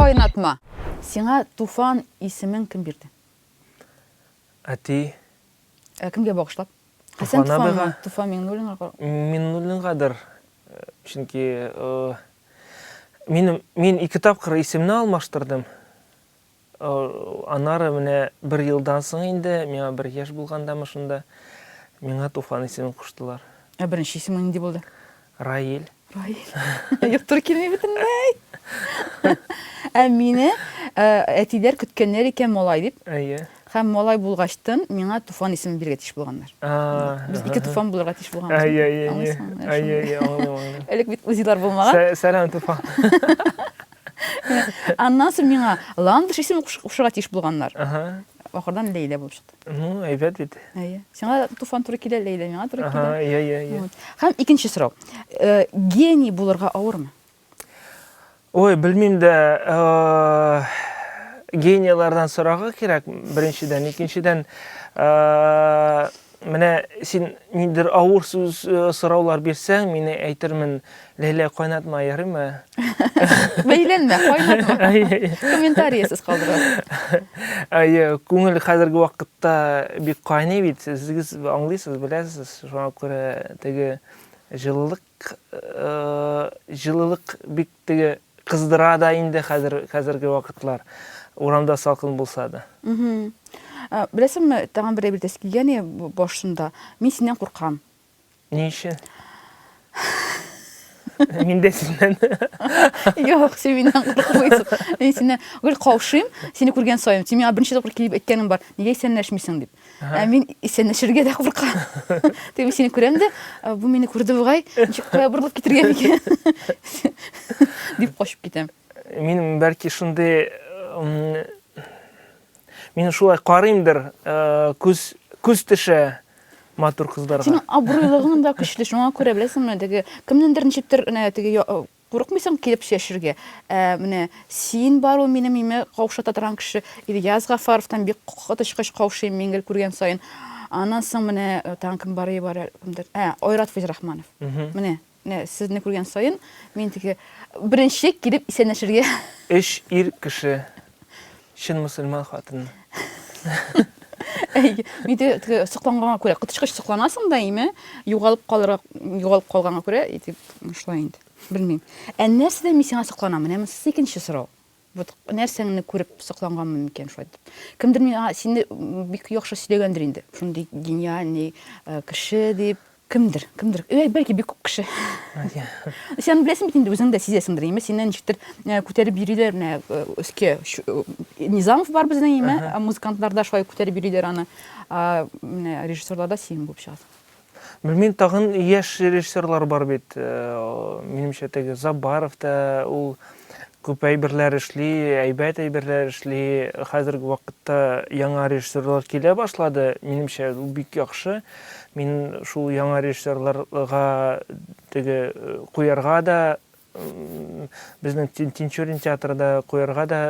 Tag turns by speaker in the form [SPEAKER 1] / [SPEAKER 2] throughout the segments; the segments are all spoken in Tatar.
[SPEAKER 1] Кайнатма. Сиңа Туфан исемен кем бирде?
[SPEAKER 2] Әти.
[SPEAKER 1] Ә кемгә багышлап? Хәсән
[SPEAKER 2] Туфан
[SPEAKER 1] Туфанмы?
[SPEAKER 2] абыйга.
[SPEAKER 1] Туфан Миңнуллинга?
[SPEAKER 2] Миңнуллингадыр. Чөнки минем мин ике тапкыр исемне алмаштырдым. Аннары менә бер елдан соң инде, миңа бер яшь булгандамы шунда, миңа Туфан исемен куштылар.
[SPEAKER 1] Ә беренче исемең нинди булды?
[SPEAKER 2] Раил.
[SPEAKER 1] Раил. Юк, туры килми бөтенләй. Ә мине әтиләр көткәннәр икән малай дип.
[SPEAKER 2] Әйе.
[SPEAKER 1] Һәм малай булгачтын миңа Туфан исемен бирергә тиеш булганнар. Без ике Туфан булырга тиеш булганбыз.
[SPEAKER 2] Әйе, әйе, әйе. Әйе, әйе, аңлыйм, аңлыйм.
[SPEAKER 1] Элек бит УЗИлар булмаган.
[SPEAKER 2] Сәлам, Туфан.
[SPEAKER 1] Аннан соң миңа Ландыш исеме кушырга тиеш булганнар. Ахырдан Ләйлә булып чыкты.
[SPEAKER 2] Ну, әйбәт бит.
[SPEAKER 1] Әйе. Сиңа Туфан туры килә, Ләйлә миңа туры килә.
[SPEAKER 2] Ага, иә, иә, иә.
[SPEAKER 1] Һәм икенче сорау. Э, гений булырга авырмы?
[SPEAKER 2] Ой, белмим дә, э, генийлардан сорарга кирәк, беренчедән. Икенчедән, э, менә син ниндидер авыр сүз э, сораулар бирсәң, мин әйтермен, Ләйлә, кайнатма, ярыймы?
[SPEAKER 1] Бәйләнмә, кайнатма. Комментариясез калдырабыз.
[SPEAKER 2] Әйе, күңел хәзерге вакытта бик кайный бит, сез аңлыйсыз, беләсез, шуңа күрә теге җылылык, э, җылылык бик теге кыздыра да инде хәзер хәзерге вакытлар. Урамда салкын булса да.
[SPEAKER 1] Беләсеңме, тагын бер әйбер әйтәсе килгән иде башында. Мин синнән куркам.
[SPEAKER 2] Ни өчен? Мин дә синнән.
[SPEAKER 1] Юк, син миннән курыкмыйсың. Мин синнән гел каушыйм, сине күргән саен. Син миңа берничә тапкыр килеп әйткәнең бар, нигә исәнләшмисең дип. Ә мин исәнләшергә дә куркам. Теге мин сине күрәм дә, бу мине күрде бугай, ничек кая борылып китергән икән? Дип качып китәм.
[SPEAKER 2] Мин бәлки шундый мин шулай карыймдыр, күз күз төшә матур кызларга.
[SPEAKER 1] Синең абруйлыгың да көчле, шуңа күрә беләсеңме, теге кемнәндер ничектер менә теге курыкмыйсың килеп сөйләшергә. Ә менә син бар ул минем име каушата торган кеше. Ильяс Гафаровтан бик коточкыч каушыйм мин гел күргән саен. Аннан соң менә тагын кем бар бар кемдер. Ә, Айрат Фәйзрахманов. Менә Менә сезне күргән саен мин теге беренче килеп исәнләшергә.
[SPEAKER 2] Өч ир кеше, чын мөселман хатыны.
[SPEAKER 1] Әйе, мин теге сокланганга күрә, коточкыч сокланасың да, име, югалып калырга, югалып калганга күрә, итеп, шулай инде. Белмим. Ә нәрсәдән мин сиңа сокланам? Менә монысы икенче сорау. Вот нәрсәңне күреп сокланганмын микән шулай дип. Кемдер миңа сине бик яхшы сөйләгәндер инде. Шундый гениальный э, кеше дип. Кемдер, кемдер. Э, бәлки бик күп кеше. Сен беләсең бит инде, үзең дә сизәсеңдер, име, синнән ничектер э, күтәреп йөриләр менә э, өскә. Низамов бар безнең име, музыкантларда шулай күтәреп йөриләр аны. Менә режиссерларда син булып чыгасың.
[SPEAKER 2] Белмим, тагын яшь режиссерлар бар бит. Э, минемчә, теге Забаров та ул күп әйберләр эшли, әйбәт әйберләр эшли. Хәзерге вакытта яңа режиссерлар килә башлады. Минемчә, ул бик яхшы. Мин шул яңа режиссерларга теге э, куярга да Безнең Тинчурин театрында куярга да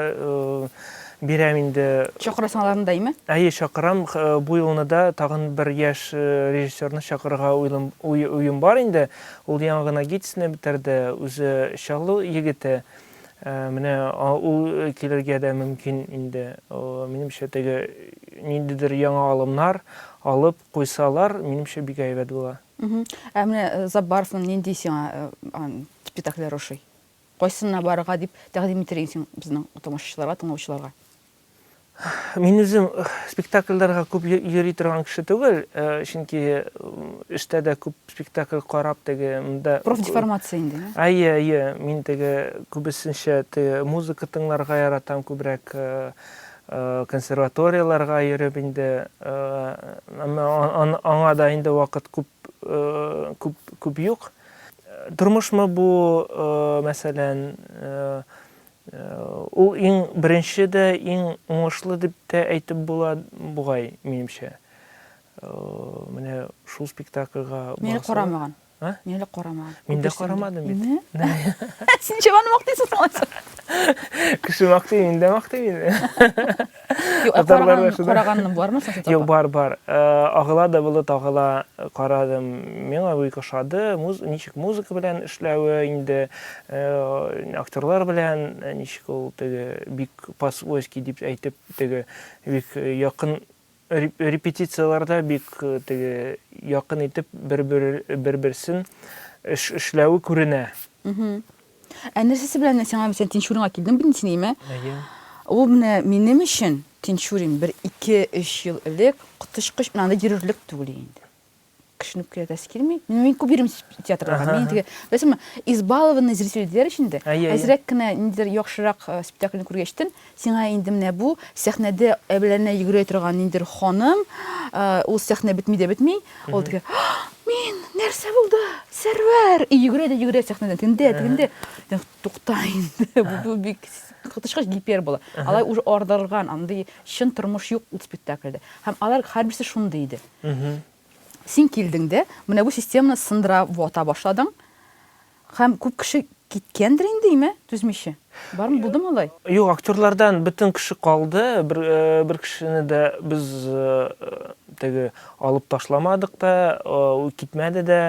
[SPEAKER 2] бирәм инде.
[SPEAKER 1] Чакырасың аларны да, име?
[SPEAKER 2] Әйе, чакырам. Бу елны да тагын бер яшь режиссерны чакырырга уйлым, уем бар инде. Ул яңа гына ГИТИСны бетерде, үзе Чаллы егете. Менә ул килергә дә мөмкин инде. Минемчә, теге ниндидер яңа алымнар алып куйсалар, минемчә, бик әйбәт була.
[SPEAKER 1] Ә менә э, Заббаровның нинди сиңа э, спектакльләр ошый? Кайсына барырга дип тәкъдим итер идең син безнең тамашачыларга, тыңлаучыларга?
[SPEAKER 2] Мин үзем э, спектакльләргә күп йөри торган кеше түгел, чөнки эштә дә күп спектакль карап теге монда
[SPEAKER 1] профдеформация инде.
[SPEAKER 2] Әйе, әйе, мин теге күбесенчә теге музыка тыңларга яратам күбрәк. Консерваторияләргә йөреп инде, әмма аңа да инде вакыт күп күп күп юк. Тормышмы бу, мәсәлән, ул иң беренче дә, иң уңышлы дип тә әйтеп була бугай, минемчә. Менә шул спектакльгә
[SPEAKER 1] Мин әле карамаган. А? Мин әле карамадым.
[SPEAKER 2] Мин дә карамадым бит.
[SPEAKER 1] Син ничек аны мактыйсың соң алайса?
[SPEAKER 2] Кеше мактый, мин дә мактыйм инде.
[SPEAKER 1] Юк, ә
[SPEAKER 2] Татарларда
[SPEAKER 1] караган,
[SPEAKER 2] шунда.
[SPEAKER 1] караганың бармы соң син
[SPEAKER 2] Юк,
[SPEAKER 1] тапа?
[SPEAKER 2] бар, бар. Агыла да болыт агыла карадым. Миңа бик ошады. Муз, ничек музыка белән эшләве инде, актерлар белән, ничек ул теге бик по-свойски дип әйтеп, теге бик якын репетицияләрдә бик теге якын итеп бер-бер бер-берсен эш эшләве күренә.
[SPEAKER 1] Ә нәрсәсе белән сиңа мәсәлән Тинчуринга килдең бит син, әйме?
[SPEAKER 2] Әйе.
[SPEAKER 1] Ул менә минем өчен Тинчурин бер 2-3 ел элек коточкыч менә анда йөрерлек түгел инде. Кешене үпкәләтәсе килми. Мин күп йөрим театрларга. Мин теге, беләсеңме, избалованный зритель диләр ич инде. Әзрәк кенә ниндидер яхшырак э, спектакльне күргәчтен, сиңа инде менә бу сәхнәдә әбеләнә йөгерә торган ниндидер ханым, э, ул сәхнә бетми дә бетми, ул теге, мин, нәрсә булды? Сәрвәр! И йөгерә дә йөгерә сәхнәдән, тегендә, тегендә. Тукта инде, бу бик коточкыч гипербола. Алай уже ардырган, андый чын тормыш юк ул спектакльдә. Һәм алар һәрберсе шундый иде. Син килдең дә, менә бу системаны сындыра, вата башладың. Һәм күп кеше киткәндер инде, име, түзмичә. Бармы, булдымы алай?
[SPEAKER 2] Юк, актерлардан бөтен кеше калды. Бер, э, бер кешене дә без э, теге алып ташламадык та, э, ул китмәде дә.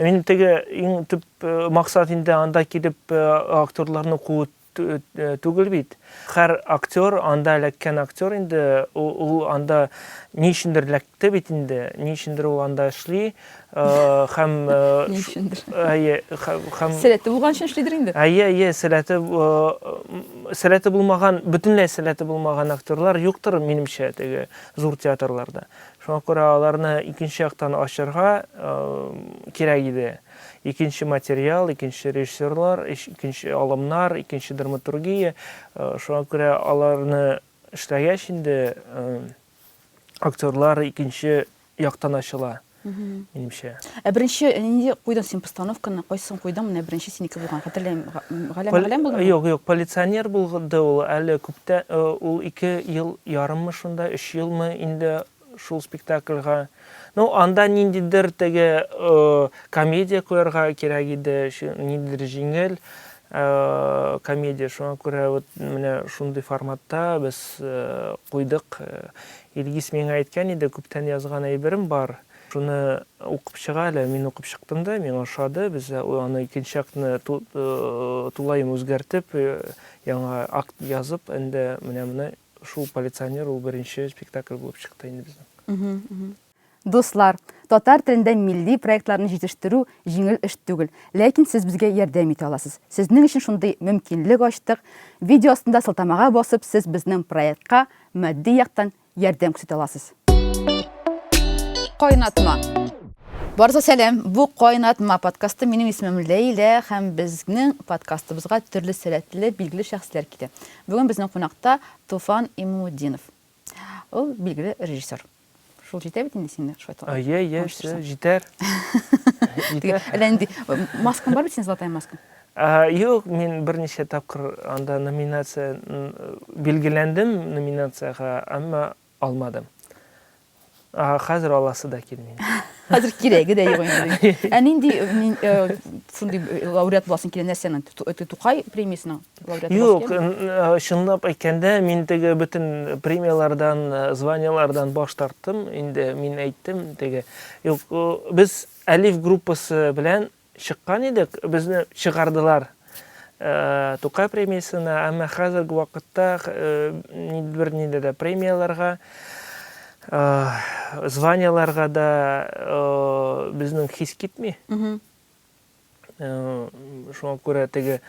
[SPEAKER 2] Мин теге иң төп максат инде анда килеп актерларны куу түгел бит. Һәр актер, анда эләккән актер инде, ул, ул анда ни өчендер эләкте бит инде, ни өчендер ул анда эшли, һәм
[SPEAKER 1] Ни өчендер.
[SPEAKER 2] Әйе, һәм
[SPEAKER 1] Сәләте булган өчен эшлидер инде.
[SPEAKER 2] Әйе, әйе, сәләте сәләте булмаган, бөтенләй сәләте булмаган актерлар юктыр, минемчә, теге зур театрларда. Шуңа күрә аларны икенче яктан ачырга кирәк иде. Икенче материал, икенче режиссерлар, икенче алымнар, икенче драматургия. Шуңа күрә аларны эшләгәч инде актерлар икенче яктан ачыла, минемчә.
[SPEAKER 1] Ә беренче нинди куйдың син постановканы, кайсысын куйдың? Менә беренче синеке булган, хәтерләмим. Галәм Галәм булдымы?
[SPEAKER 2] Юк, юк, полиционер булды ул әле күптә, ул 2 ел ярыммы шунда, 3 елмы инде шул спектакльгә. Ну, анда ниндидер теге комедия куярга кирәк иде, ниндидер җиңел комедия. Шуңа күрә вот менә шундый форматта без куйдык. Илгиз миңа әйткән иде, күптән язган әйберем бар, шуны укып чык әле. Мин укып чыктым да, миңа ошады. Без аны икенче актны тулаем үзгәртеп, яңа акт язып, инде менә моны Шул полиционер ул беренче спектакль булып чыкты инде безнең.
[SPEAKER 1] Дуслар, татар телендә милли проектларны җитештерү җиңел эш түгел, ләкин сез безгә ярдәм итә аласыз. Сезнең өчен шундый мөмкинлек ачтык, видео астында сылтамага басып, сез безнең проектка матди яктан ярдәм күрсәтә аласыз. Кайнатма. Барыгызга сәлам! Бу Кайнатма подкасты. Минем исемем Ләйлә һәм безнең подкастыбызга төрле сәләтле, билгеле шәхесләр килә. Бүген безнең кунакта Туфан Имамутдинов. Ул билгеле режиссер. Шул җитә бит инде сине шулай
[SPEAKER 2] танып. Әйе, әйе, все, җитәр.
[SPEAKER 1] Җитәр. Әллә нинди маскаң бар бит синең, золотая маска?
[SPEAKER 2] Юк, мин берничә тапкыр анда номинация билгеләндем номинациягә, әмма Алмадым. А, хәзер аласы да килми.
[SPEAKER 1] Хәзер кирәге дә юк инде. Ә нинди э, шундый э, лауреат буласың килә нәрсәнең? Тукай премиясенең лауреаты
[SPEAKER 2] Юк, э, чынлап әйткәндә, мин теге бөтен премияләрдән, званиеләрдән баш тарттым. Инде мин әйттем теге. Юк, без Әлиф группасы белән Чыккан идек, безне чыгардылар Тукай премиясенә, әмма хәзерге вакытта бернинди дә премияләргә, званиеләргә дә безнең хис китми. Шуңа күрә теге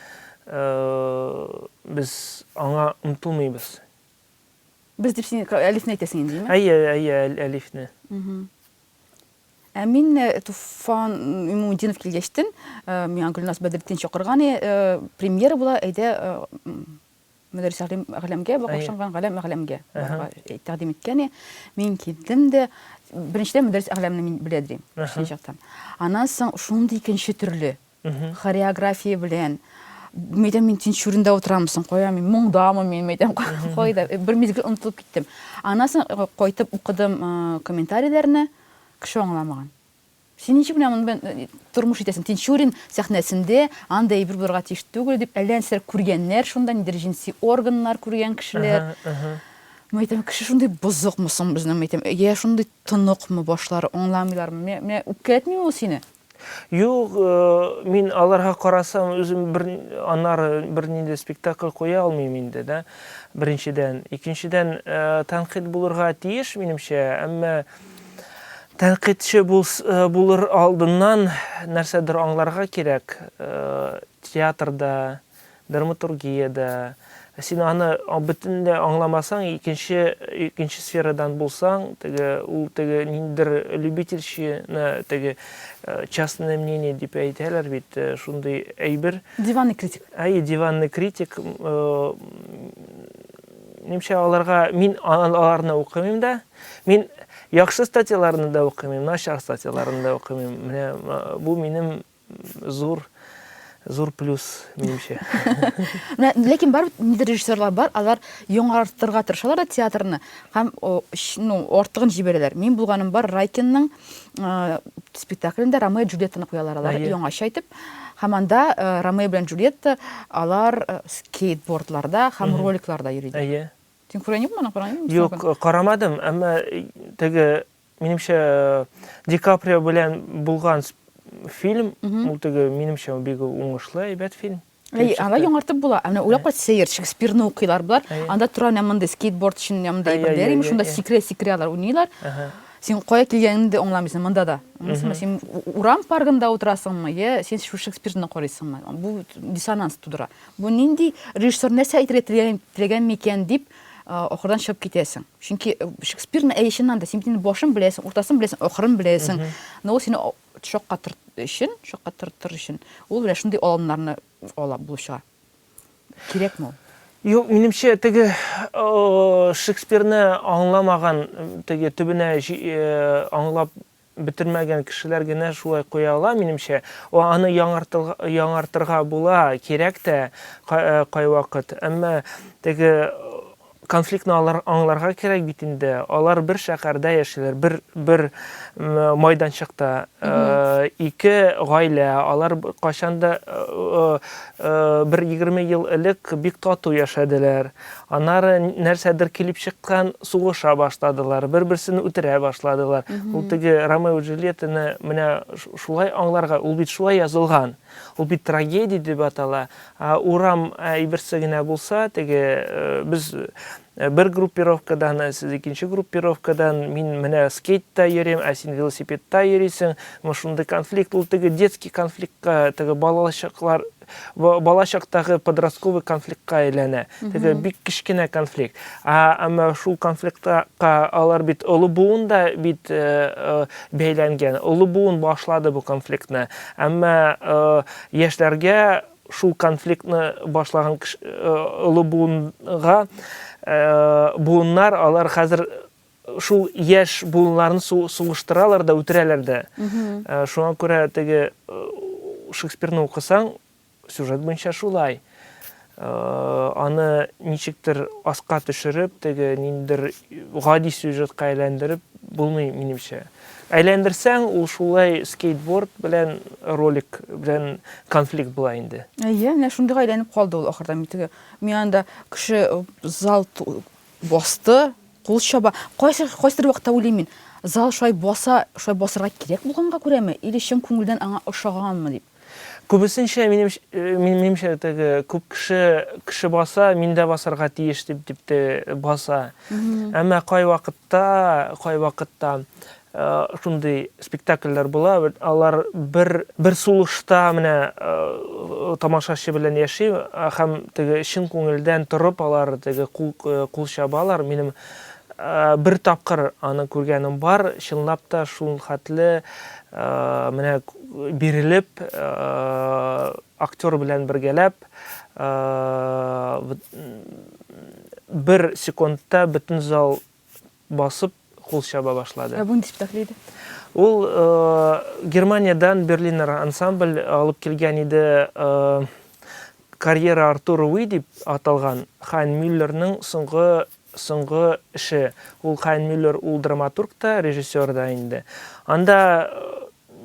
[SPEAKER 2] без аңа омтылмыйбыз.
[SPEAKER 1] Без дип син Әлифне әйтәсең инде, димме?
[SPEAKER 2] Әйе, әйе, Әлифне.
[SPEAKER 1] Ә мин э, Туфан Имамутдинов килгәчтен, э, миңа Гөлназ Бәдретдин чакырган иде, э, премьера була, әйдә Мөдәррис Әгъләмгә багышланган Галәм Әгъләмгә барырга тәкъдим иткән иде. Мин килдем дә, беренчедән Мөдәррис Әгъләмне мин белә дим, кечкенә чактан. Аннан соң шундый икенче төрле хореография белән мәйтәм мин Тинчуринда утырамы соң, кая мин, моңдамы мин, мәйтәм, кайда, бер мизгел онытылып киттем. Аннан соң э, кайтып укыдым э, комментарийләрне, кеше аңламаган. Син ничек менә моны белән э, тормыш итәсең? Тинчурин сәхнәсендә андый әйбер булырга тиеш түгел дип, әллә нәрсәләр күргәннәр шунда, ниндидер җенси органнар күргән кешеләр. Мин әйтәм, кеше шундый бозыкмы соң безнең, мин әйтәм, я шундый тоныкмы башлары, аңламыйлармы? Менә, менә үпкәләтмиме ул сине?
[SPEAKER 2] Юк, э, мин аларга карасам, үзем бер аннары бернинди спектакль куя алмыйм инде, да. Беренчедән, икенчедән, э, тәнкыйть булырга тиеш, минемчә, әмма тәнкыйтьче э, булыр алдыннан нәрсәдер аңларга кирәк. Театрда, драматургиядә. Син аны бөтенләй аңламасаң, икенче икенче сферадан булсаң, теге ул теге ниндидер любительщина, теге э, частное мнение дип әйтәләр бит, э, шундый әйбер.
[SPEAKER 1] Диванный критик.
[SPEAKER 2] Әйе, диванный критик. Э, минемчә, аларга мин аларны укымыйм да. Мин яхшы статьяларны да укымыйм, начар статьяларны да укымыйм. Менә бу минем Зур, зур плюс, минемчә.
[SPEAKER 1] Менә, ләкин бар нидер режиссерлар бар, алар яңартырга тырышалар да театрны һәм ну, артыгын җибәрәләр. Мин булганым бар Райкинның э, спектаклендә Ромео Джульеттаны куялар алар яңача итеп. Һәм анда э, Ромео белән Джульетта алар э, скейтбордларда һәм роликларда йөри.
[SPEAKER 2] Әйе.
[SPEAKER 1] Син күргән юкмы аны?
[SPEAKER 2] Караган юк, карамадым, әмма теге Минемчә, Ди Каприо белән булган фильм, ул теге, минемчә, бик уңышлы, әйбәт фильм.
[SPEAKER 1] Әй, анда яңартып була. Ә менә уйлап кара, сәер, Шекспирны укыйлар болар. Анда тора менә мондый скейтборд өчен менә мондый әйберләр, имеш, шунда сикерә-сикерә алар уйныйлар. Син кая килгәнеңне дә аңламыйсың монда да. Аңлыйсыңмы? Син урам паркында утырасыңмы, я син шул Шекспирны карыйсыңмы? Бу диссонанс тудыра. Бу нинди режиссер нәрсә әйтергә теләгән микән дип, ахырдан чыгып китәсең. Чөнки э, Шекспирны әйе чыннан да син бит инде башын беләсең, уртасын беләсең, ахырын беләсең. Но ул сине шаккатыр өчен, шаккатыртыр өчен ул менә шундый алымнарны ала булып чыга. Кирәкме ул?
[SPEAKER 2] Юк, минемчә, теге Шекспирны аңламаган, теге төбенә э, аңлап бетермәгән кешеләр генә шулай куя ала, минемчә. Аны яңартырга була, кирәк тә кайвакыт. Әмма теге конфликтны алар аңларга кирәк бит инде. Алар бер шәһәрдә яшиләр, бер бер майданчыкта. Ике гаилә, алар кайчан да бер 20 ел элек бик тату яшәделәр. Аннары нәрсәдер килеп чыккан, сугыша башладылар, бер-берсен үтерә башладылар. Ул теге Ромео Джульеттаны менә шулай аңларга, ул бит шулай язылган. Ул бит трагедия дип атала. Ә урам әйберсе генә булса, теге э, без э, бер группировкадан, ә сез икенче группировкадан, мин менә скейтта йөрим, ә син велосипедта йөрисең. Менә шундый конфликт, ул теге детский конфликтка, теге балачаклар бала чактагы подростковый конфликтка әйләнә. Теге бик кечкенә конфликт. Ә әмма шул конфликтка алар бит олы буын да бит э, э, бәйләнгән. Олы буын башлады бу конфликтны. Әмма э, яшьләргә шул конфликтны башлаган олы буынга буыннар алар хәзер шул яшь буыннарын сугыштыралар да, үтерәләр дә. Э, шуңа күрә теге э, Шекспирны укысаң, сюжет буенча шулай. Э, аны ничектер аска төшереп, теге ниндидер гади сюжетка әйләндереп булмый, минемчә. Әйләндерсәң, ул шулай скейтборд белән ролик белән конфликт була инде.
[SPEAKER 1] Әйе, менә шундыйга әйләнеп калды ул ахырда. Мин теге, мин анда кеше зал Басты, кул чаба. Кайсы, кайсыдыр вакытта уйлыйм мин, зал шулай баса, шулай басырга кирәк булганга күрәме, или чын күңелдән аңа ошаганмы дип.
[SPEAKER 2] Күбесенчә, минем, минемчә, теге күп кеше, кеше баса, мин дә басарга тиеш дип, дип тә баса. Әмма кайвакытта, кайвакытта шундый спектакльләр була, алар бер бер сулышта менә тамашачы белән яши һәм теге чын күңелдән торып алар теге кул кул чабалар. Минем бер тапкыр аны күргәнем бар, чынлап та шул хәтле менә бирелеп актер белән бергәләп бер секундта бөтен зал басып кул чаба башлады.
[SPEAKER 1] Ә бу нинди спектакль иде?
[SPEAKER 2] Ул Германиядән Берлинер ансамбль алып килгән иде. Карьера Артура Уи дип аталган Хайн Мюллерның соңгы соңгы эше. Ул Хайн Мюллер ул драматург та, режиссер да инде. Анда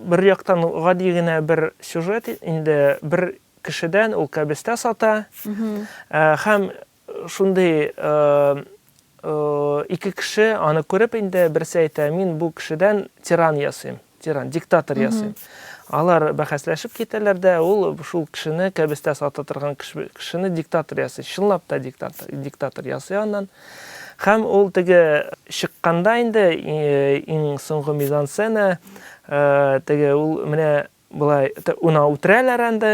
[SPEAKER 2] бер яктан гади генә бер сюжет инде, бер кешедән ул кәбестә сата. Һәм шундый ике кеше аны күреп инде, берсе әйтә, мин бу кешедән тиран ясыйм, тиран, диктатор ясыйм. Алар бәхәсләшеп китәләр дә, ул шул кешене, кәбестә сата торган кешене диктатор ясый. Чынлап та диктатор, диктатор ясый аннан. Һәм ул теге чыкканда инде, иң соңгы мизансцена, теге ул менә Болай уна үтерәләр анда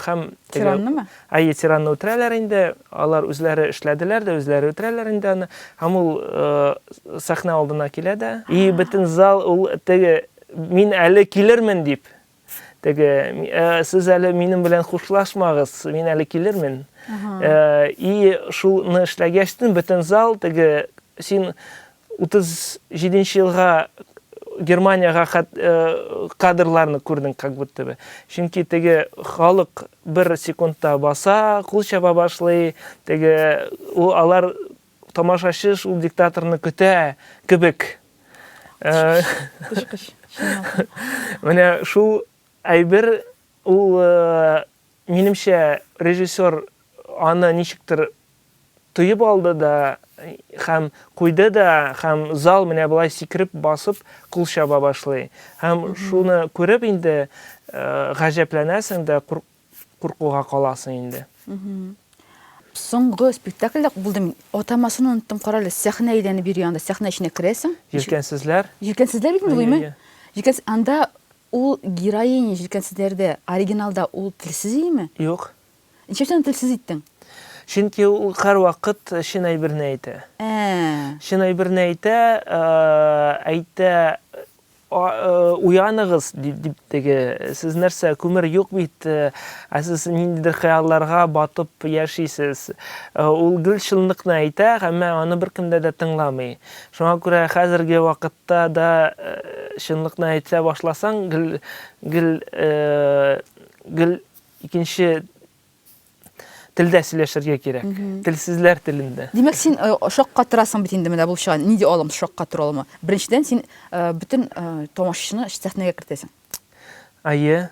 [SPEAKER 2] һәм
[SPEAKER 1] тираннымы?
[SPEAKER 2] Әйе, тиранны үтерәләр инде. Алар үзләре эшләделәр дә, үзләре үтерәләр инде аны. Һәм ул сәхнә алдына килә дә, и бөтен зал ул теге мин әле килермен дип. Теге сез әле минем белән хушлашмагыз, мин әле килермен. И шулны эшләгәчтен бөтен зал теге син 37 нче елга Германиягә хәт, э, кадрларны күрдең, как будто бы. Чөнки теге халык бер секундта баса, кул чаба башлый, теге ул алар тамашачы шул диктаторны көтә кебек. Э,
[SPEAKER 1] Кычкыч.
[SPEAKER 2] Менә шул әйбер ул э, минемчә режиссер аны ничектер тоеп алды да һәм куйды да, һәм зал менә болай сикереп басып кул чаба башлый. Һәм шуны күреп инде гаҗәпләнәсең дә, куркуга каласың инде.
[SPEAKER 1] Соңгы спектакльдә булды мин. Атамасын оныттым, карале, сәхнә әйләнеп йөри анда, сәхнә эченә керәсең.
[SPEAKER 2] Җилкәнсезләр.
[SPEAKER 1] Җилкәнсезләр бит инде ул, име? Җилкәнсез, анда ул героиня җилкәнсезләрдә, оригиналда ул телсез име?
[SPEAKER 2] Юк.
[SPEAKER 1] Ничек син телсез иттең?
[SPEAKER 2] Чөнки ул һәрвакыт чын әйберне әйтә.
[SPEAKER 1] Ә.
[SPEAKER 2] Чын әйберне әйтә, әйтә, уяныгыз, дип теге, сез нәрсә, күмер юк бит, ә сез ниндидер хыялларга батып яшисез. Ул гел чынлыкны әйтә, әмма аны беркем дә тыңламый. Шуңа күрә хәзерге вакытта да чынлыкны әйтә башласаң, гел, гел, гел Икенче телдә сөйләшергә кирәк. Телсезләр телендә.
[SPEAKER 1] Димәк, син э, шаккатырасың бит инде менә бу чыга. Нинди алым шаккатыру алымы? Беренчедән, син э, бөтен э, тамашачыны сәхнәгә кертәсең.
[SPEAKER 2] Әйе.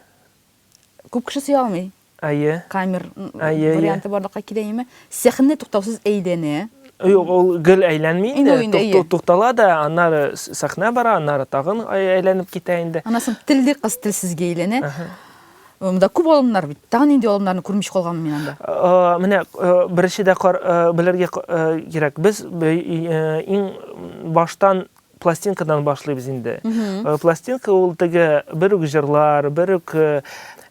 [SPEAKER 1] Күп кеше сыя алмый.
[SPEAKER 2] Әйе.
[SPEAKER 1] Камер варианты барлыкка килә име? Сәхнә туктаусыз әйләнә.
[SPEAKER 2] Юк, ул гел әйләнми инде, туктала да, аннары сәхнә бара, аннары тагын әйләнеп китә инде.
[SPEAKER 1] Аннан соң телле кыз телсезгә әйләнә. Монда күп алымнар бит. Тагын нинди алымнарны күрмичә калганмын мин анда?
[SPEAKER 2] Менә беренче дә белергә кирәк. Без иң баштан пластинкадан башлыйбыз инде. Пластинка ул теге бер үк җырлар, бер үк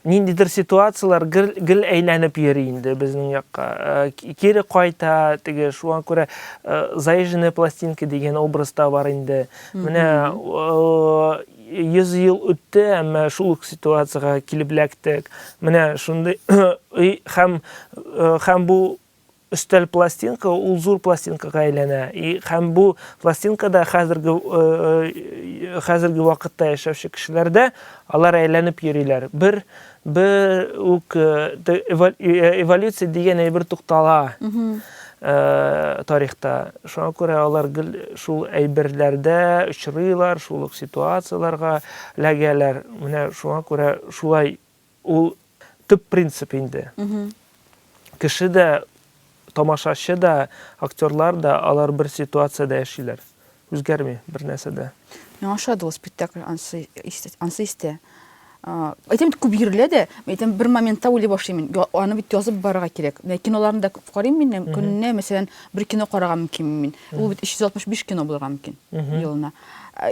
[SPEAKER 2] ниндидер ситуацияләр гел, гел әйләнеп йөри инде безнең якка. Кире кайта, теге шуңа күрә заезженная пластинка дигән образ та бар инде. Менә 100 ел үтте, әмма шул ук ситуациягә килеп эләктек. Менә шундый һәм һәм бу өстәл пластинка ул зур пластинкага әйләнә. И һәм бу пластинкада хәзерге хәзерге вакытта яшәүче кешеләрдә алар әйләнеп йөриләр. Бер бер үк эволюция дигән әйбер туктала. Тарихта. Шуңа күрә алар гел шул әйберләрдә очрыйлар, шул ук ситуацияләргә эләгәләр. Менә шуңа күрә шулай ул төп принцип инде. Кеше дә, тамашачы да, актерлар да алар бер ситуациядә яшиләр. Үзгәрми бер нәрсә дә.
[SPEAKER 1] Миңа ошады ул спектакль, ансы ансы истә. Әйтәм бит, күп йөрелә дә, мин әйтәм, бер моментта уйлый башлыйм мин, аны бит язып барырга кирәк. Менә киноларны да күп карыйм мин, көненә, мәсәлән, бер кино карарга мөмкин мин. Ул бит 365 кино булырга мөмкин елына.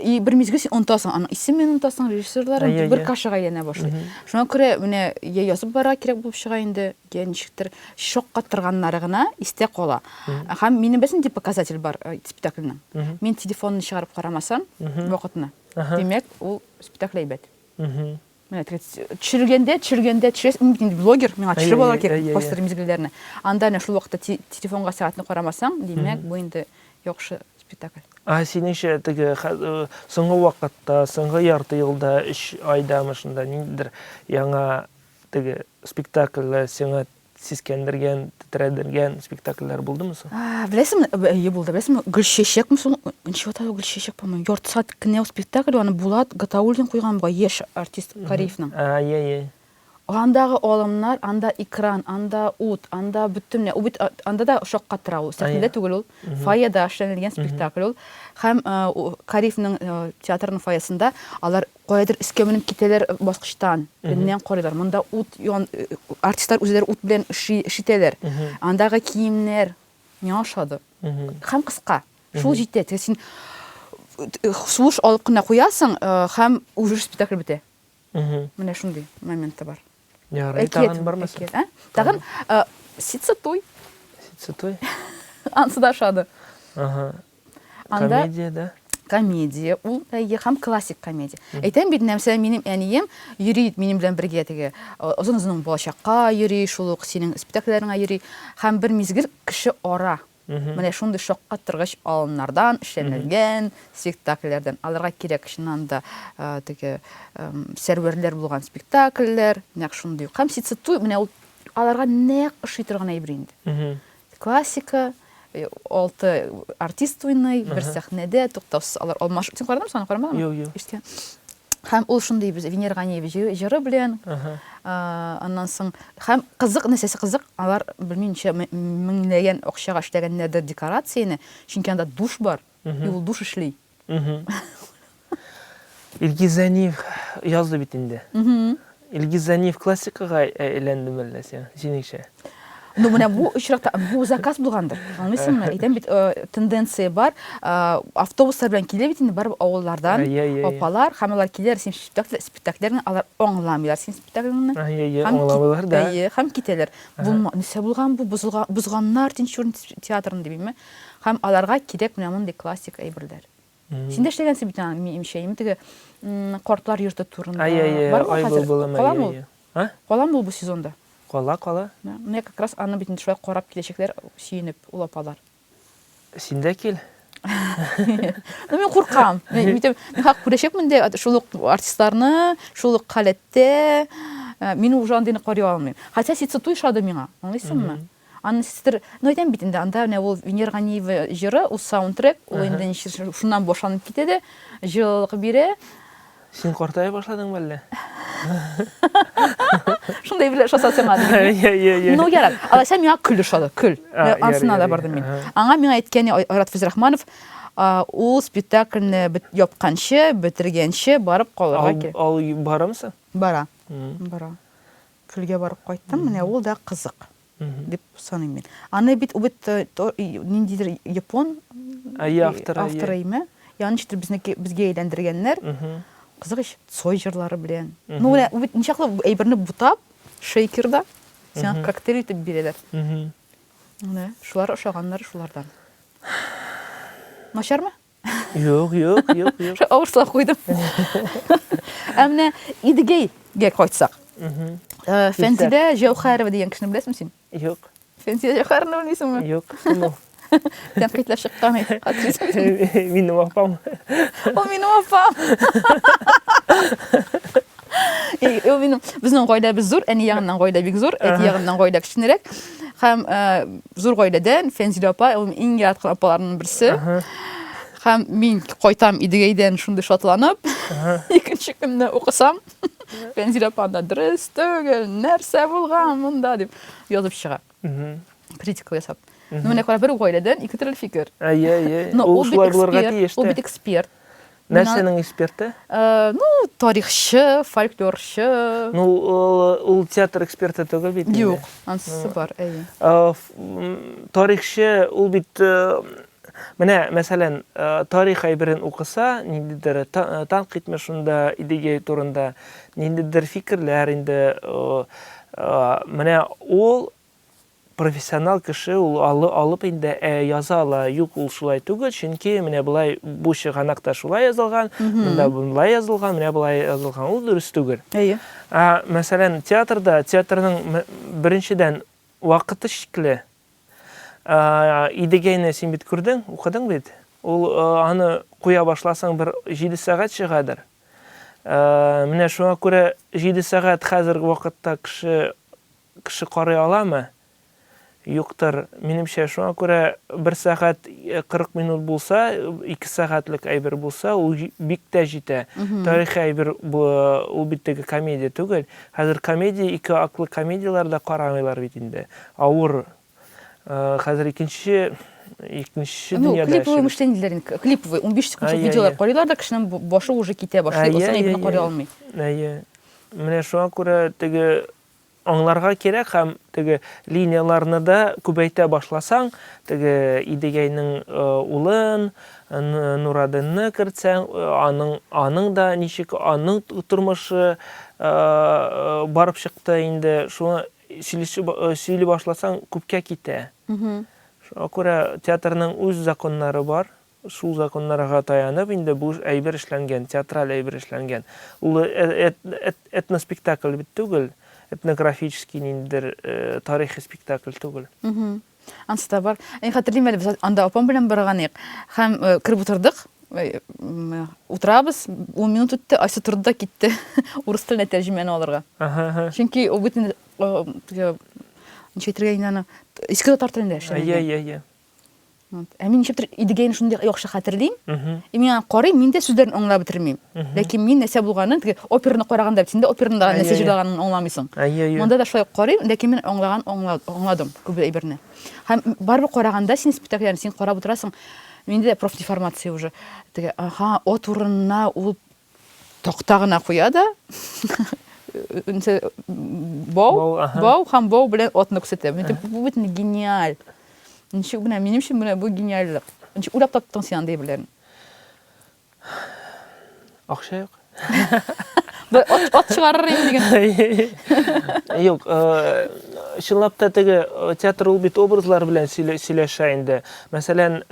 [SPEAKER 1] И бер мизгел син онытасың, аның исемен онытасың, режиссерларын, бер кашага әйләнә башлый. Шуңа күрә менә я язып барырга кирәк булып чыга инде, я ничектер шаккатырганнары гына истә кала. Һәм минем беләсең нинди показатель бар э, спектакльнең. Мин телефонны чыгарып карамасам, вакытны, димәк, ул спектакль әйбәт. Менә теге төшергәндә, төшергәндә төшерәсең, мин бит инде блогер, миңа төшереп алырга кирәк постер мизгелләрне. Анда әнә шул вакытта телефонга сәгатьне карамасаң, димәк, бу инде яхшы спектакль.
[SPEAKER 2] Ә синеңчә теге соңгы вакытта, соңгы ярты елда, өч айдамы шунда ниндидер яңа теге спектакльләр сиңа сискәндергән, тетрәдергән спектакльләр булдымы соң?
[SPEAKER 1] Беләсеңме, әйе булды. Беләсеңме, Гөлчәчәкме соң? Ничек атала Гөлчәчәк, по-моему. Ярты сәгать кенә ул спектакль, аны Булат Гатауллин куйган бугай, яшь артист Кариевның.
[SPEAKER 2] Ә, әйе, әйе.
[SPEAKER 1] Андагы алымнар, анда экран, анда ут, анда бөтен, ул бит анда да шаккатыра ул. Сәхнәдә түгел ул. Фойеда эшләнелгән спектакль ул. Һәм Кариевның театрының фойесында алар каядыр өскә менеп китәләр баскычтан, өннән карыйлар. Монда ут ян, артистлар үзләре ут белән эш итәләр. Андагы киемнәр миңа ошады. Һәм кыска. Шул җитә. Теге син сулыш алып кына куясың, һәм уже спектакль бетә. Менә шундый моменты бар.
[SPEAKER 2] Ярый, тагын бармы?
[SPEAKER 1] Әкият, ә? Тагын Ситса туй.
[SPEAKER 2] Ситса туй.
[SPEAKER 1] Ансы да ошады.
[SPEAKER 2] Ага. Анда комедия, да?
[SPEAKER 1] Комедия ул, әйе, һәм классик комедия. Әйтәм бит, мәсәлән, минем әнием йөри минем белән бергә теге озын-озын балачакка йөри, шул ук синең спектакльләреңә йөри. Һәм бер мизгел кеше ара. Менә шундый шаккатыргыч алымнардан эшләнелгән спектакльләрдән. Аларга кирәк чыннан да теге сәрвәрләр булган спектакльләр, нәкъ шундый ук. Һәм Ситсы туй менә ул аларга нәкъ ошый торган әйбер инде. Классика, алты артист уйный, бер сәхнәдә, туктаусыз алар алмашып. Син карадыңмы соң аны, карамадыңмы?
[SPEAKER 2] Юк, юк.
[SPEAKER 1] Ишеткән. Һәм ул шундый без Венера Ганиева җыры белән, аннан соң һәм кызык нәрсәсе кызык, алар белмим ничә меңләгән акчага эшләгәннәрдер декорацияне, чөнки анда душ бар, и ул душ эшли.
[SPEAKER 2] Илгиз Зәниев язды бит инде. Илгиз Зәниев классикага әйләндеме әллә син, синеңчә?
[SPEAKER 1] Ну, менә бу очракта бу заказ булгандыр. Аңлыйсыңмы? Әйтәм бит, тенденция бар. Автобуслар белән килә бит инде барып авыллардан апалар һәм алар киләләр син спектакль спектакльләрне алар аңламыйлар син спектакльне.
[SPEAKER 2] Әйе, аңламыйлар да.
[SPEAKER 1] Әйе, һәм китәләр. Булма, нәрсә булган бу, бозылган, бозганнар Тинчурин театрын дибиме? Һәм аларга кирәк менә мондый классик әйберләр. Син дә эшләгәнсең бит аны, минемчә, инде теге картлар йорты турында.
[SPEAKER 2] Әйе, әйе,
[SPEAKER 1] Бармы
[SPEAKER 2] ай
[SPEAKER 1] хәзер?
[SPEAKER 2] былбылым,
[SPEAKER 1] Каламы
[SPEAKER 2] әйе,
[SPEAKER 1] ул?
[SPEAKER 2] әйе. А?
[SPEAKER 1] Каламы ул бу сезонда?
[SPEAKER 2] Кала, кала.
[SPEAKER 1] Да. Менә как раз аны бит инде шулай карап киләчәкләр, сөенеп, ул апалар.
[SPEAKER 2] Син дә кил.
[SPEAKER 1] Ну, мин куркам. Мин әйтәм, мин хак күрәчәкмен дә шул ук артистларны, шул ук халәттә. Мин уже андыйны карый алмыйм. Хотя Ситсы туй ошады миңа, аңлыйсыңмы? Аны ничектер, ну әйтәм бит инде, анда менә ул Венера Ганиева җыры, ул саундтрек, ул инде ничектер шуннан башланып китә дә, җылылык бирә.
[SPEAKER 2] Син картая башладыңмы әллә?
[SPEAKER 1] Шундый бер ошаса сиңа дигән.
[SPEAKER 2] Иә, иә, иә.
[SPEAKER 1] Ну, ярар. Алайса миңа көл ошады, көл. Ансына да бардым мин. Аңа миңа әйткән Айрат Фәйзрахманов, ул спектакльне япканчы, бетергәнче барып калырга кирәк.
[SPEAKER 2] Ал барамсың?
[SPEAKER 1] Бара. Бара. Көлгә барып кайттым, менә ул да кызык. Дип саныйм мин. Аны бит ул бит э, ниндидер япон
[SPEAKER 2] Әйе, авторы,
[SPEAKER 1] авторы име? Ягъни ничектер безнеке безгә әйләндергәннәр. Кызык ич, Цой җырлары белән. Ну, менә ул бит ничаклы әйберне бутап, шейкерда сиңа коктейль итеп бирәләр. Менә шулар ошаганнар шулардан. Начармы?
[SPEAKER 2] Юк, юк, юк, юк.
[SPEAKER 1] Шулай авыр сулап куйдым. Ә менә Идегәйгә кайтсак. Э, Фәнзилә Җәүхәрова дигән кешене беләсеңме син?
[SPEAKER 2] Юк.
[SPEAKER 1] Фәнзилә Җәүхәрованы белмисеңме?
[SPEAKER 2] Юк, кем ул?
[SPEAKER 1] Тәнкыйтьләп чыккан
[SPEAKER 2] иде. Минем апам.
[SPEAKER 1] Ул минем апам. Ул минем безнең гаиләбез зур, әни ягыннан гаилә бик зур, әти ягыннан гаилә кечкенәрәк. Һәм э, зур гаиләдән Фәнзилә апа ул иң яраткан апаларымның берсе. Һәм мин кайтам Идегәйдән шундый шатланып, икенче көнне укысам, Фәнзилә апа анда дөрес түгел, нәрсә булган монда дип язып чыга. Критика ясап. Ну, менә кара, бер гаиләдән ике төрле фикер.
[SPEAKER 2] Әйе, әйе.
[SPEAKER 1] Но
[SPEAKER 2] Ул
[SPEAKER 1] ул бит
[SPEAKER 2] шулай булырга
[SPEAKER 1] эксперт,
[SPEAKER 2] тиеш
[SPEAKER 1] ул
[SPEAKER 2] тә.
[SPEAKER 1] бит эксперт.
[SPEAKER 2] Нәрсәнең эксперты?
[SPEAKER 1] Э, ну, тарихчы, фольклорчы.
[SPEAKER 2] Ну, ул, ул театр эксперты түгел бит инде.
[SPEAKER 1] Юк, ансы бар, әйе.
[SPEAKER 2] Э, тарихчы ул бит э, менә, мәсәлән, тарих әйберен укыса, ниндидер тәнкыйтьме шунда Идегәй турында, ниндидер фикерләр инде, менә ул Профессионал кеше ул алы алып инде ә яза ала, юк ул шулай түгел, чөнки менә болай бу чыганакта шулай язылган, монда болай язылган, менә болай язылган, ул дөрес түгел.
[SPEAKER 1] Әйе.
[SPEAKER 2] Ә, мәсәлән, театрда, театрның беренчедән вакыты чикле. Ә, Идегәйне син бит күрдең, укыдың бит. Ул аны куя башласаң бер 7 сәгать чыгадыр. Ә, менә шуңа күрә 7 сәгать хәзерге вакытта кеше Кеше карый аламы? Юктыр. Минемчә, шуңа күрә бер сәгать 40 минут булса, 2 сәгатьлек әйбер булса, ул бик тә җитә. Тарихи әйбер ул бит теге комедия түгел. Хәзер комедия, ике актлы комедияләр дә карамыйлар бит инде. Авыр. Хәзер икенче икенче
[SPEAKER 1] Ну,
[SPEAKER 2] дөньяда
[SPEAKER 1] клиповый
[SPEAKER 2] яшибез.
[SPEAKER 1] мышление диләр инде. Клиповый, 15 секундлык
[SPEAKER 2] Әйе,
[SPEAKER 1] видеолар
[SPEAKER 2] әйе.
[SPEAKER 1] карыйлар да, кешенең башы уже китә башлый,
[SPEAKER 2] Әйе,
[SPEAKER 1] озын
[SPEAKER 2] әйе,
[SPEAKER 1] әйберне карый
[SPEAKER 2] әйе.
[SPEAKER 1] алмый.
[SPEAKER 2] Әйе. Менә шуңа күрә теге Аңларга кирәк һәм теге линияләрне дә күбәйтә башласаң, теге Идегәйнең улын, Нурадинны кертсәң, аның аның да ничек аның тормышы барып чыкты инде, шуны сөйлешеп сөйли башласаң, күпкә китә. Шуңа күрә театрның үз законнары бар. Шул законнарга таянып инде бу әйбер эшләнгән, театраль әйбер эшләнгән. Ул этноспектакль бит түгел, этнографический ниндидер тарихи спектакль түгел.
[SPEAKER 1] Ансы да бар. Мин хәтерлим әле, без анда апам белән барган идек. Һәм кереп утырдык. Утырабыз, 10 минут үтте, Айсу торды да китте урыс теленә тәрҗемәне алырга. Чөнки ул бит инде ничек әйтергә инде аны, иске татар телендә эшләнгән.
[SPEAKER 2] Әйе, әйе, әйе.
[SPEAKER 1] Вот. Ә мин ничектер Идегәйне шундый яхшы хәтерлим. И мин аны карыйм, мин дә сүзләрен аңлап бетермим. Ләкин мин нәрсә булганын, теге операны караганда бит син дә операны да нәрсә җырлаганын аңламыйсың. Монда да шулай карыйм, ләкин мин аңлаган аңладым күп әйберне. Һәм барыбер караганда син спектакльләрне син карап утырасың, миндә дә профдеформация уже. Теге, аха, от урынына ул такта гына куя да бау, бау һәм бау белән атны күрсәтә. Бу бит гениаль. Ничек менә минем өчен менә бу гениальлык. Ничек уйлап таптың син андый әйберләрне?
[SPEAKER 2] Акча юк.
[SPEAKER 1] Ат, ат чыгарыр идем дигән.
[SPEAKER 2] Юк, чынлап та теге театр ул бит образлар белән сөйләшә инде. Мәсәлән,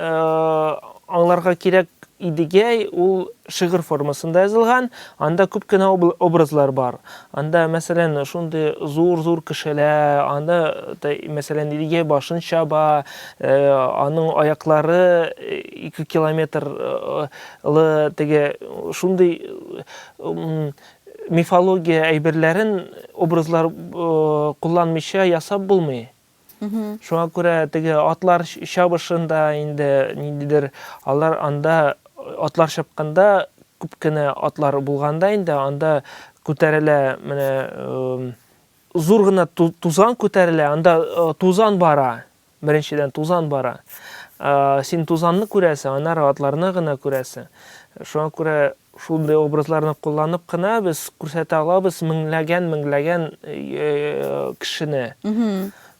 [SPEAKER 2] аңларга кирәк Идегәй ул шигырь формасында язылган, анда күп кенә образлар бар. Анда, мәсәлән, шундый зур-зур кешеләр, анда, мәсәлән, Идегәй башын чаба, аның аяклары 2 километрлы теге шундый мифология әйберләрен образлар кулланмыйча ясап булмый. Шуңа күрә теге атлар чабышында инде ниндидер алар анда атлар чапканда күп кенә атлар булганда инде анда күтәрелә менә зур гына тузан күтәрелә, анда тузан бара. Беренчедән тузан бара. Син тузанны күрәсең, аннары атларны гына күрәсең. Шуңа күрә Шундый образларны кулланып кына без күрсәтә алабыз меңләгән-меңләгән кешене.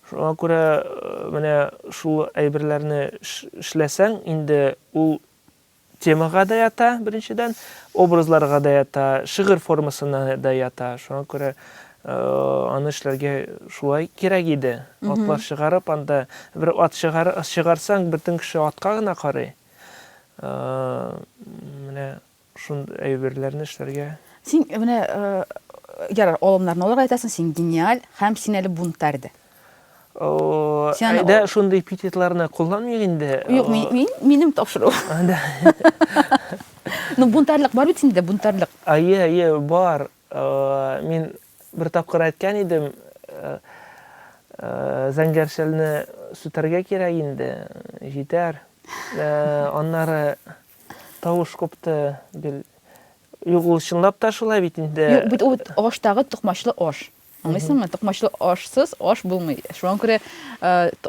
[SPEAKER 2] Шуңа күрә менә шул әйберләрне эшләсәң, инде ул темага да ята, беренчедән, образларга да ята, шигырь формасына да ята. Шуңа күрә аны эшләргә шулай кирәк иде. Атлар чыгарып, анда бер ат чыгарсаң, бөтен кеше атка гына карый. Менә шундый әйберләрне эшләргә.
[SPEAKER 1] Син менә ярар, алымнарны алырга әйтәсең, син гениаль һәм син әле бунтарь да.
[SPEAKER 2] Әйдә, шундый эпитетларны кулланмыйк инде.
[SPEAKER 1] Юк, мин, мин, минем тапшыру. Ну, бунтарьлык бар бит синдә, бунтарьлык.
[SPEAKER 2] Әйе, әйе, бар. Мин бер тапкыр әйткән идем, зәңгәр шәлне сүтәргә кирәк инде, җитәр. Аннары тавыш купты гел. Юк, ул чынлап та шулай бит инде.
[SPEAKER 1] Юк, бит ул аштагы токмачлы аш. Аңлыйсыңмы? Токмачлы ашсыз аш булмый. Шуңа күрә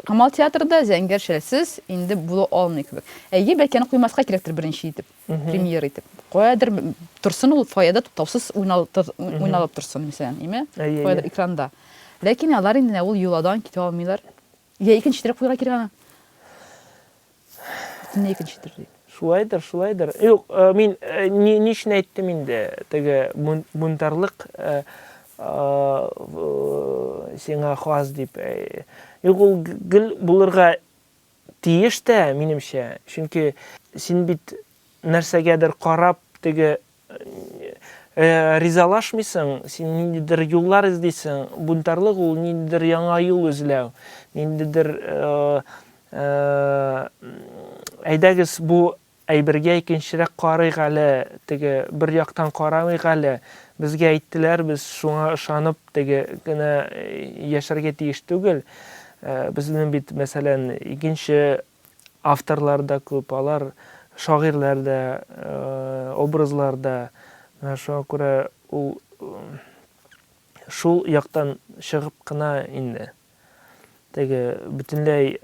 [SPEAKER 1] Камал театрында зәңгәр шәлсез инде була алмый кебек. Әйе, бәлки аны куймаска кирәктер беренче итеп, премьера итеп. Каядыр торсын ул фойеда туктаусыз уйналып торсын, мәсәлән, име? Каядыр экранда. Ләкин алар инде ул йоладан китә алмыйлар. Я икенче төрек куярга кирәк аны. Бөтенләй икенче төр.
[SPEAKER 2] Шулайдыр, шулайдыр. Юк, э, мин э, ни, ни өчен әйттем инде, теге бунтарлык э, сиңа хас дип. Юк, ул гел булырга тиеш тә, минемчә. Чөнки син бит нәрсәгәдер карап, теге ризалашмыйсың, син ниндидер юллар эзлисең. Бунтарлык ул ниндидер яңа юл эзләү, ниндидер әйдәгез бу әйбергә икенчерәк карыйк әле, теге бер яктан карамыйк әле. Безгә әйттеләр, без шуңа ышанып теге генә яшәргә тиеш түгел. Безнең бит, мәсәлән, икенче авторлар да күп, алар шагыйрьләр дә, образлар да. Менә шуңа күрә ул шул яктан чыгып кына инде. Теге бөтенләй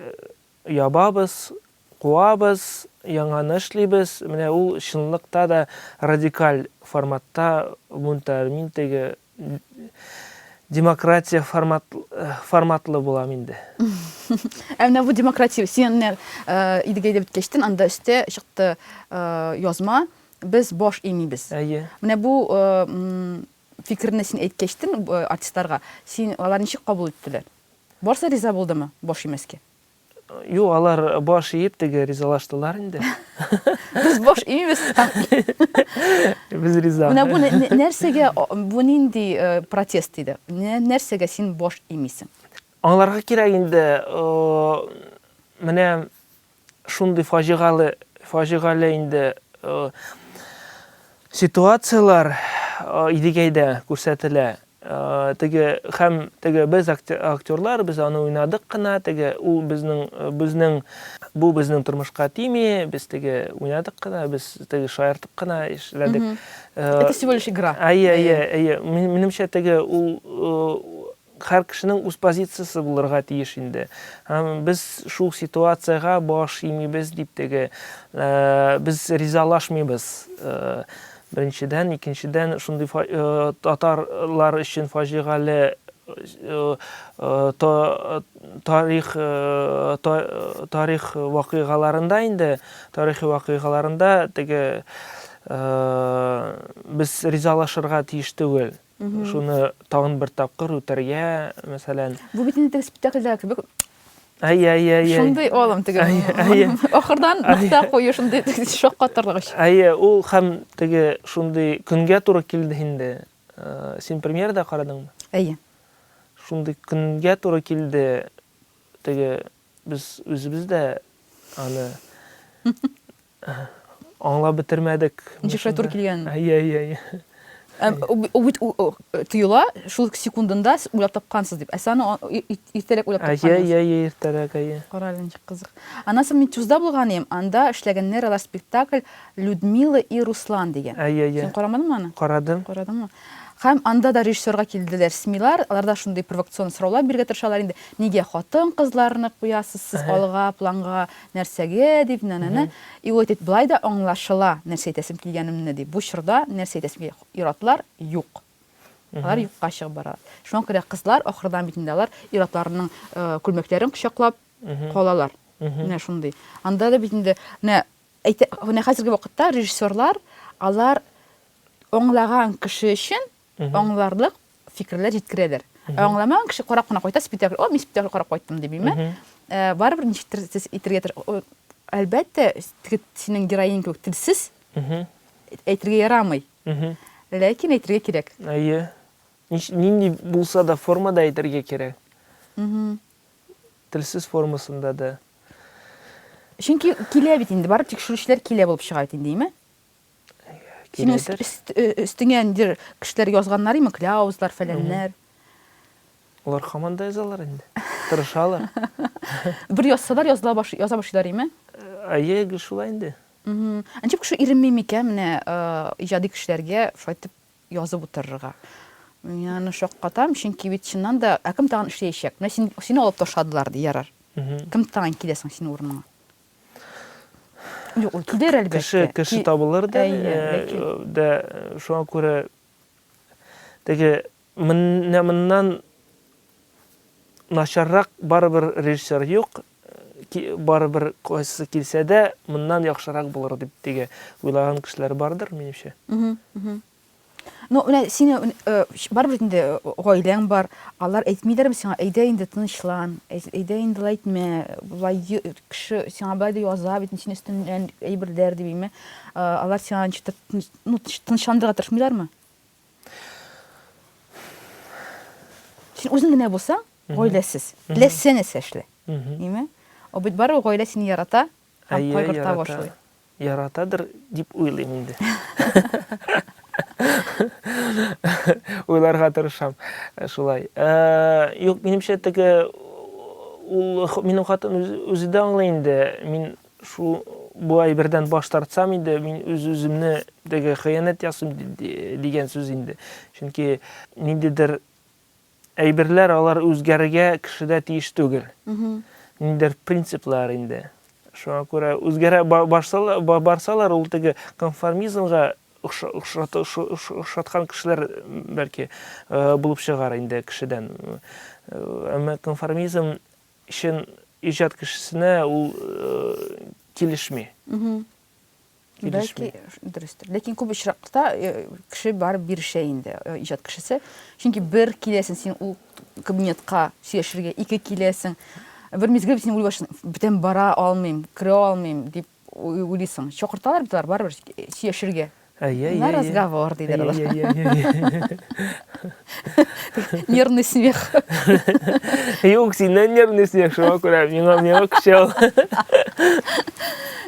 [SPEAKER 2] ябабыз, куабыз, яңаны эшлибез. Менә ул чынлыкта да радикаль форматта бунтарь. Мин теге демократия формат, форматлы булам инде.
[SPEAKER 1] Ә менә бу демократия, син менә Идегәй дип беткәчтен, анда өстә чыкты язма, без баш имибез.
[SPEAKER 2] Әйе.
[SPEAKER 1] Менә бу фикерне син әйткәчтен артистларга, син алар ничек кабул иттеләр? Барсы риза булдымы баш имәскә?
[SPEAKER 2] Юк, алар баш иеп теге ризалаштылар инде.
[SPEAKER 1] Без баш имибез.
[SPEAKER 2] Без риза.
[SPEAKER 1] Менә бу нәрсәгә, бу нинди э, протест иде? Нәрсәгә син баш имисең?
[SPEAKER 2] Аңларга кирәк инде, менә шундый фаҗигале, фаҗигале инде э, ситуацияләр э, Идегәйдә күрсәтелә. Э, теге һәм теге без актерлар, без аны уйнадык кына, теге ул безнең безнең бу безнең тормышка тими, без теге уйнадык кына, без теге шаяртып кына эшләдек.
[SPEAKER 1] Это всего лишь игра.
[SPEAKER 2] Әйе, әйе, әйе. Минемчә теге ул Һәр кешенең үз позициясе булырга тиеш инде. Һәм без шул ситуациягә баш имибез дип теге, без ризалашмыйбыз. Беренчедән, икенчедән, шундый татарлар өчен фаҗигале тарих тарих вакыйгаларында инде, тарихи вакыйгаларында теге без ризалашырга тиеш түгел. Шуны тагын бер тапкыр үтәргә, мәсәлән.
[SPEAKER 1] Бу бит инде теге спектакльдәге кебек.
[SPEAKER 2] Әйе, әйе, әйе.
[SPEAKER 1] Шундый алым теге.
[SPEAKER 2] Әйе.
[SPEAKER 1] Ахырдан нокта кую шундый шаккатырлыгыч.
[SPEAKER 2] Әйе, ул һәм теге шундый көнгә туры килде инде. Син премьерада карадыңмы?
[SPEAKER 1] Әйе.
[SPEAKER 2] Шундый көнгә туры килде. Теге без үзебез дә аны Аңлап бетермәдек.
[SPEAKER 1] Ничек шулай туры килгәнен.
[SPEAKER 2] Әйе, әйе, әйе.
[SPEAKER 1] Ул бит тоела, шул секундында сез уйлап тапкансыз дип. Ә сез аны иртәрәк уйлап
[SPEAKER 2] тапкансыз. Әйе, әйе, иртәрәк, әйе.
[SPEAKER 1] Кара әле, ничек кызык. Аннан соң мин ТЮЗда булган идем, анда эшләгәннәр алар спектакль Людмила и Руслан дигән.
[SPEAKER 2] Әйе, әйе.
[SPEAKER 1] Син карамадыңмы аны?
[SPEAKER 2] Карадым.
[SPEAKER 1] Карадыңмы? Һәм анда да режиссерга килделәр СМИлар, алар да шундый провокацион сораулар бирергә тырышалар инде. Нигә хатын-кызларны куясыз сез алга, планга, нәрсәгә дип, нә-нә-нә. И ул әйтә, болай да аңлашыла, нәрсә әйтәсем килгәнемне, ди. Бу чорда нәрсә әйтәсем килә, ир-атлар юк. Алар юкка чыгып баралар. Шуңа күрә кызлар ахырдан бит инде алар ир-атларының күлмәкләрен кочаклап калалар. Менә шундый. Анда да бит инде менә әйтә, менә хәзерге вакытта режиссерлар алар аңлаган кеше өчен аңларлык фикерләр җиткерәләр. Ә аңламаган кеше карап кына кайта спектакль, о, мин спектакль карап кайттым дип, име? Э, барыбер ничектер сез әйтергә тыр... Әлбәттә, теге синең героиня кебек телсез әйтергә ярамый. Ләкин әйтергә кирәк.
[SPEAKER 2] Әйе. Нинди булса да формада әйтергә кирәк. Телсез формасында да.
[SPEAKER 1] Чөнки килә бит инде, барып тикшерүчеләр килә булып чыга бит инде, име? Синең өстеңә ниндидер кешеләр язганнар име, кляузлар, фәләннәр.
[SPEAKER 2] Алар һаман да язалар инде. Тырышалар.
[SPEAKER 1] Бер язсалар, языла баш, яза башлыйлар име?
[SPEAKER 2] Әйе, гел шулай инде.
[SPEAKER 1] Ничек кеше иренми микән менә иҗади кешеләргә шулай итеп язып утырырга? Мин аны шаккатам, чөнки бит чыннан да, ә кем тагын эшләячәк? Менә син, сине алып ташладылар ди, ярар. Кем тагын килә соң синең урыныңа? Юк, ул килер әлбәттә.
[SPEAKER 2] Кеше, кеше табылыр да, дә шуңа күрә теге менә моннан начаррак барыбер режиссер юк, барыбер кайсысы килсә дә, моннан яхшырак булыр дип теге уйлаган кешеләр бардыр, минемчә.
[SPEAKER 1] Ну, менә сине э, барыбер инде э, гаиләң бар, алар әйтмиләрме сиңа, әйдә инде тынычлан, әйдә инде болай әйтмә, болай кеше сиңа болай да яза бит, синең өстеннән әйберләр дип, әйме? Э, алар сиңа ничектер ну, тынычландырырга тырышмыйлармы? Син үзең генә булсаң, гаиләсез, теләсә нәрсә эшлә. Әйме? Ул бит барыбер гаилә сине ярата һәм кайгырта башлый.
[SPEAKER 2] Яратадыр дип уйлыйм инде. Уйларга тырышам шулай. Э, юк, минемчә теге ул минем хатын үзе дә аңлый инде. Мин шул бу әйбердән баш тартсам инде, мин үз-үземне теге хыянәт ясыйм дигән сүз инде. Чөнки ниндидер әйберләр алар үзгәрергә кешедә тиеш түгел. Ниндидер принциплар инде. Шуңа күрә үзгәрә барсалар, ул теге конформизмга ошаткан кешеләр бәлки булып чыгар инде кешедән. Әмма конформизм чын иҗат кешесенә ул килешми.
[SPEAKER 1] Бәлки дөрестер. Ләкин күп очракта кеше барып бирешә инде, иҗат кешесе. Чөнки бер киләсең син ул кабинетка сөйләшергә, ике киләсең. Бер мизгел син уйлый башлыйсың, бүтән бара алмыйм, керә алмыйм дип уйлыйсың. Чакырталар бит алар барыбер сөйләшергә.
[SPEAKER 2] Әйе,
[SPEAKER 1] На разговор диләр алар. Нервный смех.
[SPEAKER 2] Юк, синнән нервный смех, шуңа күрә миңа миңа көчә ул.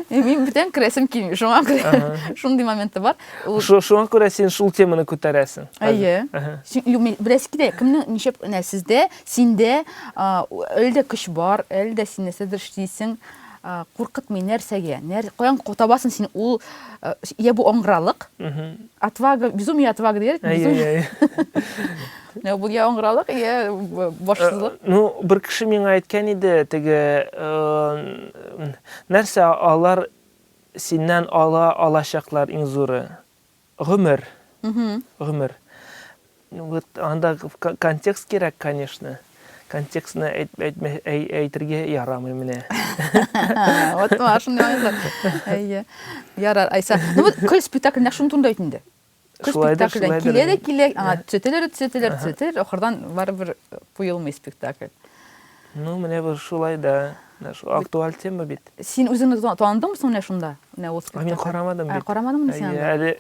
[SPEAKER 1] Мин бүтән керәсем килми, шуңа күрә шундый моменты бар.
[SPEAKER 2] Шуңа күрә син шул теманы күтәрәсең.
[SPEAKER 1] Әйе. Юк, мин беләсе килә, кемнең ничек менә сездә, синдә әле дә көч бар, әле дә син нәрсәдер эшлисең. Куркытмый нәрсәгә? Каян табасың син ул я бу аңгыралык? Отвага, безумие отвага диләр.
[SPEAKER 2] Әйе,
[SPEAKER 1] әйе. Бу я аңгыралык, я башсызлык.
[SPEAKER 2] Ну, бер кеше миңа әйткән иде, теге нәрсә алар синнән ала алачаклар иң зуры. Гомер. Гомер. Ну, вот анда контекст кирәк, конечно. Контекстны әйтергә ярамый менә.
[SPEAKER 1] Вот шундый моментлар. Әйе. Ярар, Айса. Ну вот көл спектакль нәкъ шуның турында бит инде. Көл спектакльдән килә дә килә, аңа төзәтәләр, төзәтәләр, төзәтәләр, ахырдан барыбер куелмый спектакль.
[SPEAKER 2] Ну, менә бу шулай да. Менә шул актуаль тема бит.
[SPEAKER 1] Син үзеңне таныдыңмы соң менә шунда? Менә ул
[SPEAKER 2] спектакль. Мин карамадым бит.
[SPEAKER 1] Карамадыңмы син анда?
[SPEAKER 2] Әле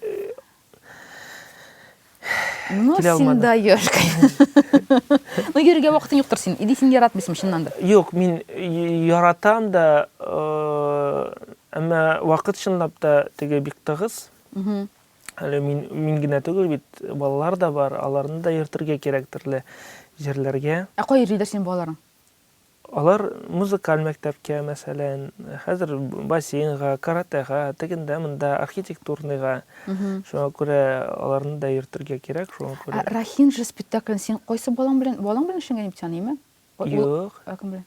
[SPEAKER 1] Ну, син даешь, Ну, йөрергә вакытың юктыр син. Или син яратмыйсың чыннан да?
[SPEAKER 2] Юк, мин яратам да, әмма вакыт чынлап та теге бик тыгыз. Әле мин, мин генә түгел бит, балалар да бар, аларны да йөртергә кирәк төрле җирләргә.
[SPEAKER 1] Ә кая йөриләр синең балаларың?
[SPEAKER 2] Алар музыкаль мәктәпкә, мәсәлән, хәзер бассейнга, каратэга, тегендә-монда, архитектурныйга. Шуңа күрә аларны да йөртергә кирәк, шуңа күрә.
[SPEAKER 1] Ә Рахин же спектаклен син кайсы балаң белән, балаң белән эшләнгән бит аны, име?
[SPEAKER 2] Юк.
[SPEAKER 1] Ә кем белән?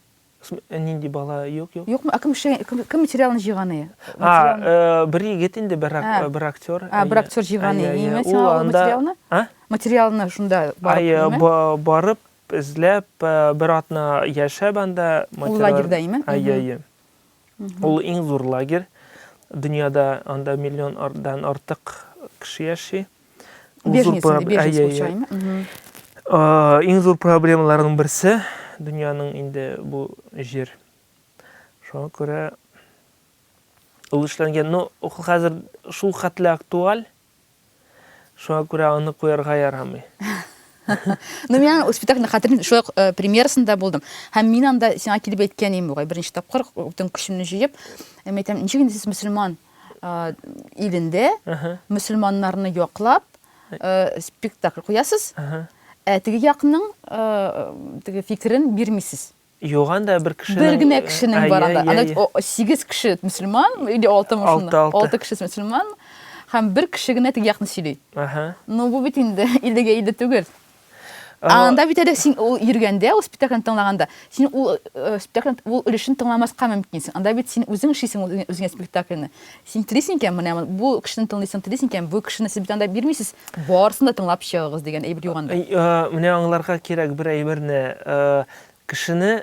[SPEAKER 2] Нинди бала? Юк, юк.
[SPEAKER 1] Юкмы? Ә кем эшләгән, кем, кем материалны җыйган ие?
[SPEAKER 2] А, бер егет инде, бер, бер актер.
[SPEAKER 1] А, бер актер җыйган ие, име сиңа ул материалны?
[SPEAKER 2] А?
[SPEAKER 1] Материалны шунда
[SPEAKER 2] барып, име? Барып, Эзләп, бер атна яшәп анда.
[SPEAKER 1] Ул лагерьда име?
[SPEAKER 2] Әйе, әйе. Ул иң зур лагерь дөньяда, анда миллиондан артык кеше яши.
[SPEAKER 1] Беженец, беженец булча име?
[SPEAKER 2] Иң зур проблемаларның берсе дөньяның инде бу җир. Шуңа күрә ул эшләнгән. Ну, ул хәзер шул хәтле актуаль. Шуңа күрә аны куярга ярамый.
[SPEAKER 1] Ну, мин аның спектакльне хәтерлим, шулай ук э, премьерасында булдым. Һәм мин анда сиңа килеп әйткән идем бугай, беренче тапкыр бөтен көчемне җыеп, мин әйтәм, ничек инде сез мөселман э, илендә мөселманнарны яклап э, спектакль куясыз, ә теге якның теге фикерен бирмисез.
[SPEAKER 2] Юк анда бер кешенең.
[SPEAKER 1] Бер генә кешенең бар анда. Анда 8 кеше мөселман или 6 мы шунда. 6 кеше мөселман һәм бер кеше генә теге якны сөйли.
[SPEAKER 2] Ага.
[SPEAKER 1] Ну бу бит инде илдәге илдә түгел. Анда бит әле син ул йөргәндә, ул спектакльне тыңлаганда, син ул э, спектакльне ул өлешен тыңламаска мөмкинсең. Анда бит син үзең эшлисең үзеңә спектакльне. Син телисең икән, менә бу кешене тыңлыйсың, телисең икән, бу кешене сез бит анда бирмисез, барысын да тыңлап чыгыгыз дигән әйбер юк анда.
[SPEAKER 2] Э, менә аңларга кирәк бер әйберне. Э, Кешене,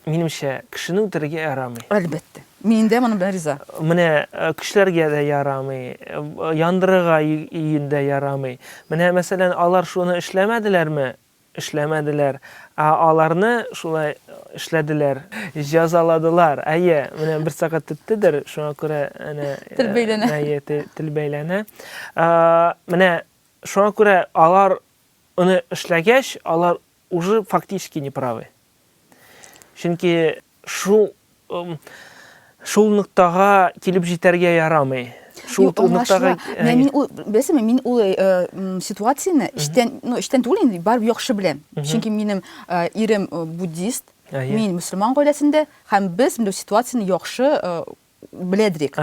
[SPEAKER 2] минемчә, кешене үтерергә ярамый.
[SPEAKER 1] Әлбәттә. Мин дә моның белән риза.
[SPEAKER 2] Менә көчләргә дә ярамый, яндырырга өен дә ярамый. Менә, мәсәлән, алар шуны эшләмәделәрме? Эшләмәделәр. Ә аларны шулай эшләделәр, җәзаладылар. Әйе, менә бер сәгать үттедер, шуңа күрә әнә
[SPEAKER 1] Тел бәйләнә.
[SPEAKER 2] Әйе, тел бәйләнә. Менә шуңа күрә алар аны эшләгәч, алар уже фактически неправы. Чөнки шул шул ноктага килеп җитәргә ярамый. Шул
[SPEAKER 1] Юк, аңлашыла.
[SPEAKER 2] ноктага
[SPEAKER 1] Менә мин ул, беләсеңме, мин ул ситуацияне эчтән, ну, эчтән түгел инде, барыбер яхшы беләм. Чөнки минем ирем буддист, мин мөселман гаиләсендә, һәм без менә ситуацияне яхшы беләдрик.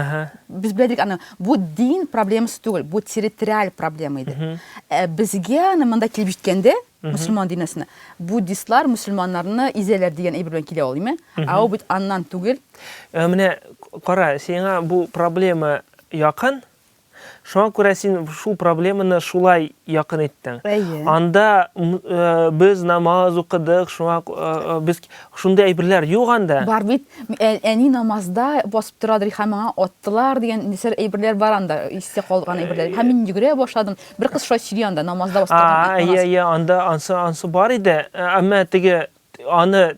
[SPEAKER 1] Без беләдрик аны, бу дин проблемасы түгел, бу территориаль проблема иде. Ә безгә аны монда килеп җиткәндә, мөселман динәсенә, буддистлар мөселманнарны изәләр дигән әйбер белән килә ул, име? Ә ул бит аннан түгел.
[SPEAKER 2] Менә кара, сиңа бу проблема якын, шуңа күрә син шул проблеманы шулай якын иттең.
[SPEAKER 1] Әйе.
[SPEAKER 2] Анда без намаз укыдык, шуңа без шундый әйберләр юк анда.
[SPEAKER 1] Бар бит, әни намазда басып торадыр һәм аңа аттылар дигән нәрсә әйберләр бар анда, истә калган әйберләр. Һәм мин йөгерә башладым. Бер кыз шулай сөйли анда, намазда басып торган.
[SPEAKER 2] Әйе, әйе, анда ансы, ансы бар иде. Әмма теге аны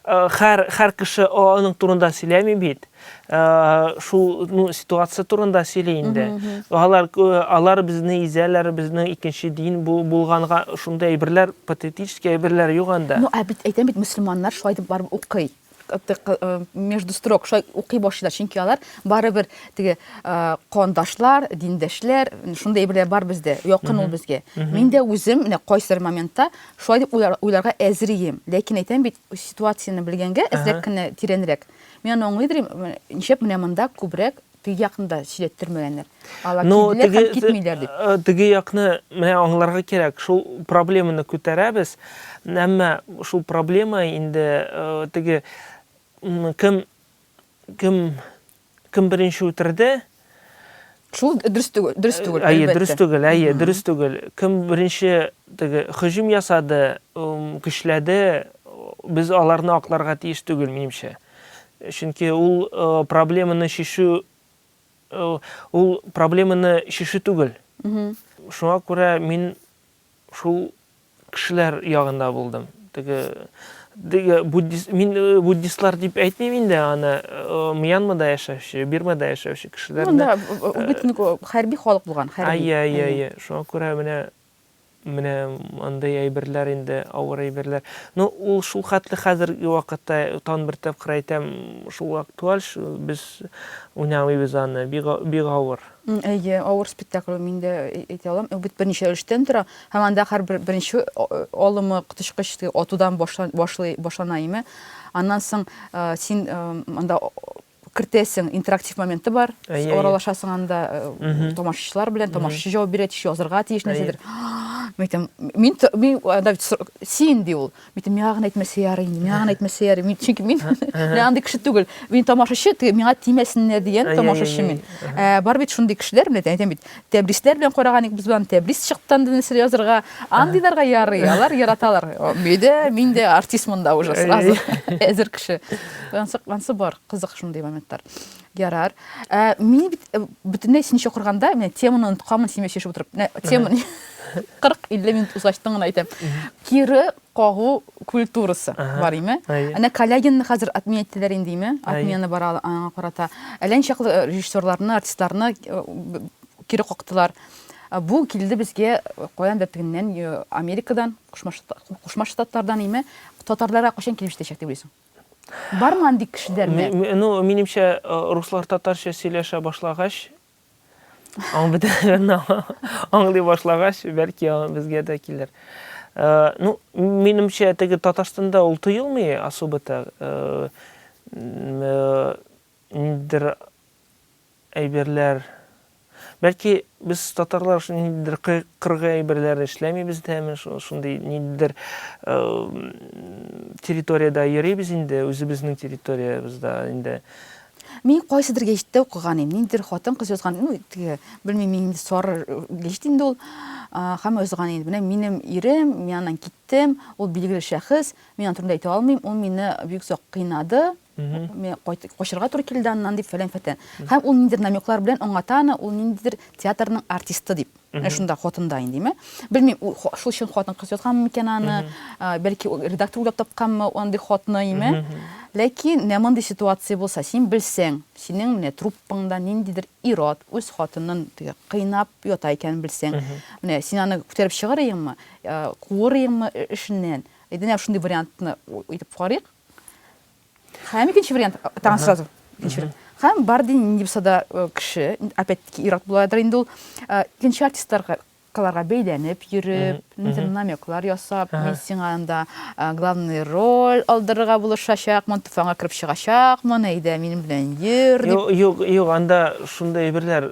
[SPEAKER 2] һәр һәр кеше аның турында сөйләми бит. Шул ну ситуация турында сөйли инде. Алар алар безне изәләр, безнең икенче дин бу булганга шундый әйберләр, патетический әйберләр юк анда.
[SPEAKER 1] Ну, ә бит әйтәм бит, мөселманнар шулай дип барып укый. Между строк шулай укый башлыйлар, чөнки алар барыбер теге кандашлар, диндәшләр, шундый әйберләр бар бездә, якын ул безгә. Мин дә үзем менә кайсыдыр моментта шулай дип уйларга әзер идем. Ләкин әйтәм бит, ситуацияне белгәнгә, әзрәк кенә тирәнрәк. Мин аны аңлыйдыр идем, нишләп менә монда күбрәк теге якны да сөйләттермәгәннәр. Алар
[SPEAKER 2] Ну,
[SPEAKER 1] килделәр һәм
[SPEAKER 2] теге,
[SPEAKER 1] китмиләр дип.
[SPEAKER 2] Теге якны менә аңларга кирәк. Шул проблеманы күтәрәбез. Әмма шул проблема инде теге кем кем кем беренче үтерде?
[SPEAKER 1] Шул дөрес түгел, дөрес түгел,
[SPEAKER 2] Әйе, дөрес
[SPEAKER 1] әлбәттә.
[SPEAKER 2] түгел, әйе, дөрес түгел. Кем беренче теге һөҗүм ясады, көчләде, без аларны акларга тиеш түгел, минемчә. Чөнки ул проблеманы чишү ул проблеманы чишү түгел. Шуңа күрә мин шул кешеләр ягында булдым. Теге теге буддист мин буддистлар дип әйтмим инде аны, Мьянмада яшәүче, Бирмада яшәүче кешеләрне.
[SPEAKER 1] Монда ул бит хәрби халык булган, хәрби.
[SPEAKER 2] Әйе, әйе, әйе. Шуңа күрә менә Менә андый әйберләр инде, авыр әйберләр. Ну, ул шул хәтле хәзерге вакытта, тагын бер тапкыр әйтәм, шул актуаль, без уйнамыйбыз аны, бик, бик авыр.
[SPEAKER 1] Әйе, авыр спектакль, мин дә әйтә алам. Ул бит берничә өлештән тора, һәм анда һәрбер беренче алымы коточкыч теге атудан башлый, башлана име. Аннан соң син анда кертәсең, интерактив моменты бар, аралашасың анда э, тамашачылар белән, тамашачы җавап бирә тиеш, язырга тиеш нәрсәдер. Мин әйтәм, мин мин анда бит син ди ул. Мин әйтәм, миңа гына әйтмәсә ярый инде, миңа гына әйтмәсә ярый. Мин чөнки мин менә андый кеше түгел. Мин тамашачы, теге миңа тимәсеннәр дигән тамашачы мин. Э, бар бит шундый кешеләр, менә әйтәм бит, Тәбрисләр белән караган идек без белән, Тәбрис чыкты анда нәрсә язырга. Андыйларга ярый, алар яраталар. Мин дә, мин дә артист монда уже сразу. Әзер кеше. Ансы, ансы бар, кызык шундый моментлар. Ярар. Ә, мин бит э, бөтенләй сине чакырганда, менә теманы онытканмын, синең белән сөйләшеп утырып. Менә теманы 40-50 минут узгачтын гына әйтәм. Кире кагу культурасы бар име? Әнә Калягинны хәзер отменять иттеләр инде име? Отмена бар аңа карата. Әллә ничаклы э, режиссерларны, артистларны э, кире кактылар. Э, бу килде безгә каяндыр тегеннән Америкадан, Кушма Штатлардан име? Татарларга кайчан килеп җитәчәк дип уйлыйсың? Бармы андый кешеләрме?
[SPEAKER 2] Ну, минемчә, руслар татарча сөйләшә башлагач, Аң бөтенләрне аңлый башлагач, бәлки безгә дә килер. Э, ну, минемчә, теге Татарстанда ул тоелмый особо-то. Э, э, ниндидер әйберләр. Бәлки без татарлар ниндидер кыргый әйберләр эшләмибез дә, шундый ниндидер территориядә йөрибез инде, үзебезнең территориябездә инде.
[SPEAKER 1] Мин кайсыдыр гәҗиттә укыган идем, ниндидер хатын-кыз язган, ну, теге, белмим, мин инде сары гәҗит инде ул, һәм язган инде, менә минем ирем, мин аннан киттем, ул билгеле шәхес, мин аның турында әйтә алмыйм, ул мине бик озак кыйнады, мин качырга туры килде аннан дип, фәлән-фәтән. Һәм ул ниндидер намеклар белән аңлата аны, ул ниндидер театрның артисты дип. Менә шунда хатында инде, димә. Белмим, шул чын хатын-кыз язганмы микән аны, бәлки редактор уйлап тапканмы андый хатны, име. Ләкин менә мондый ситуация булса, син белсәң, синең менә труппаңда ниндидер ир-ат үз хатынын теге кыйнап ята икәнен белсәң, менә син аны күтәреп чыгар идеңме, куыр идеңме эшеннән? Әйдә, менә шундый вариантны итеп карыйк. Һәм икенче вариант, тагын сразу. Икенче вариант. Һәм бар ди нинди булса да кеше, опять-таки ир-ат буладыр инде ул, икенче артистларга каларга бәйләнеп йөреп, ниндидер намеклар ясап, мин сиңа анда главный роль алдырырга булышачакмын, туфанга кереп чыгачакмын, әйдә минем белән йөр дип.
[SPEAKER 2] Юк, юк, юк, анда шундый әйберләр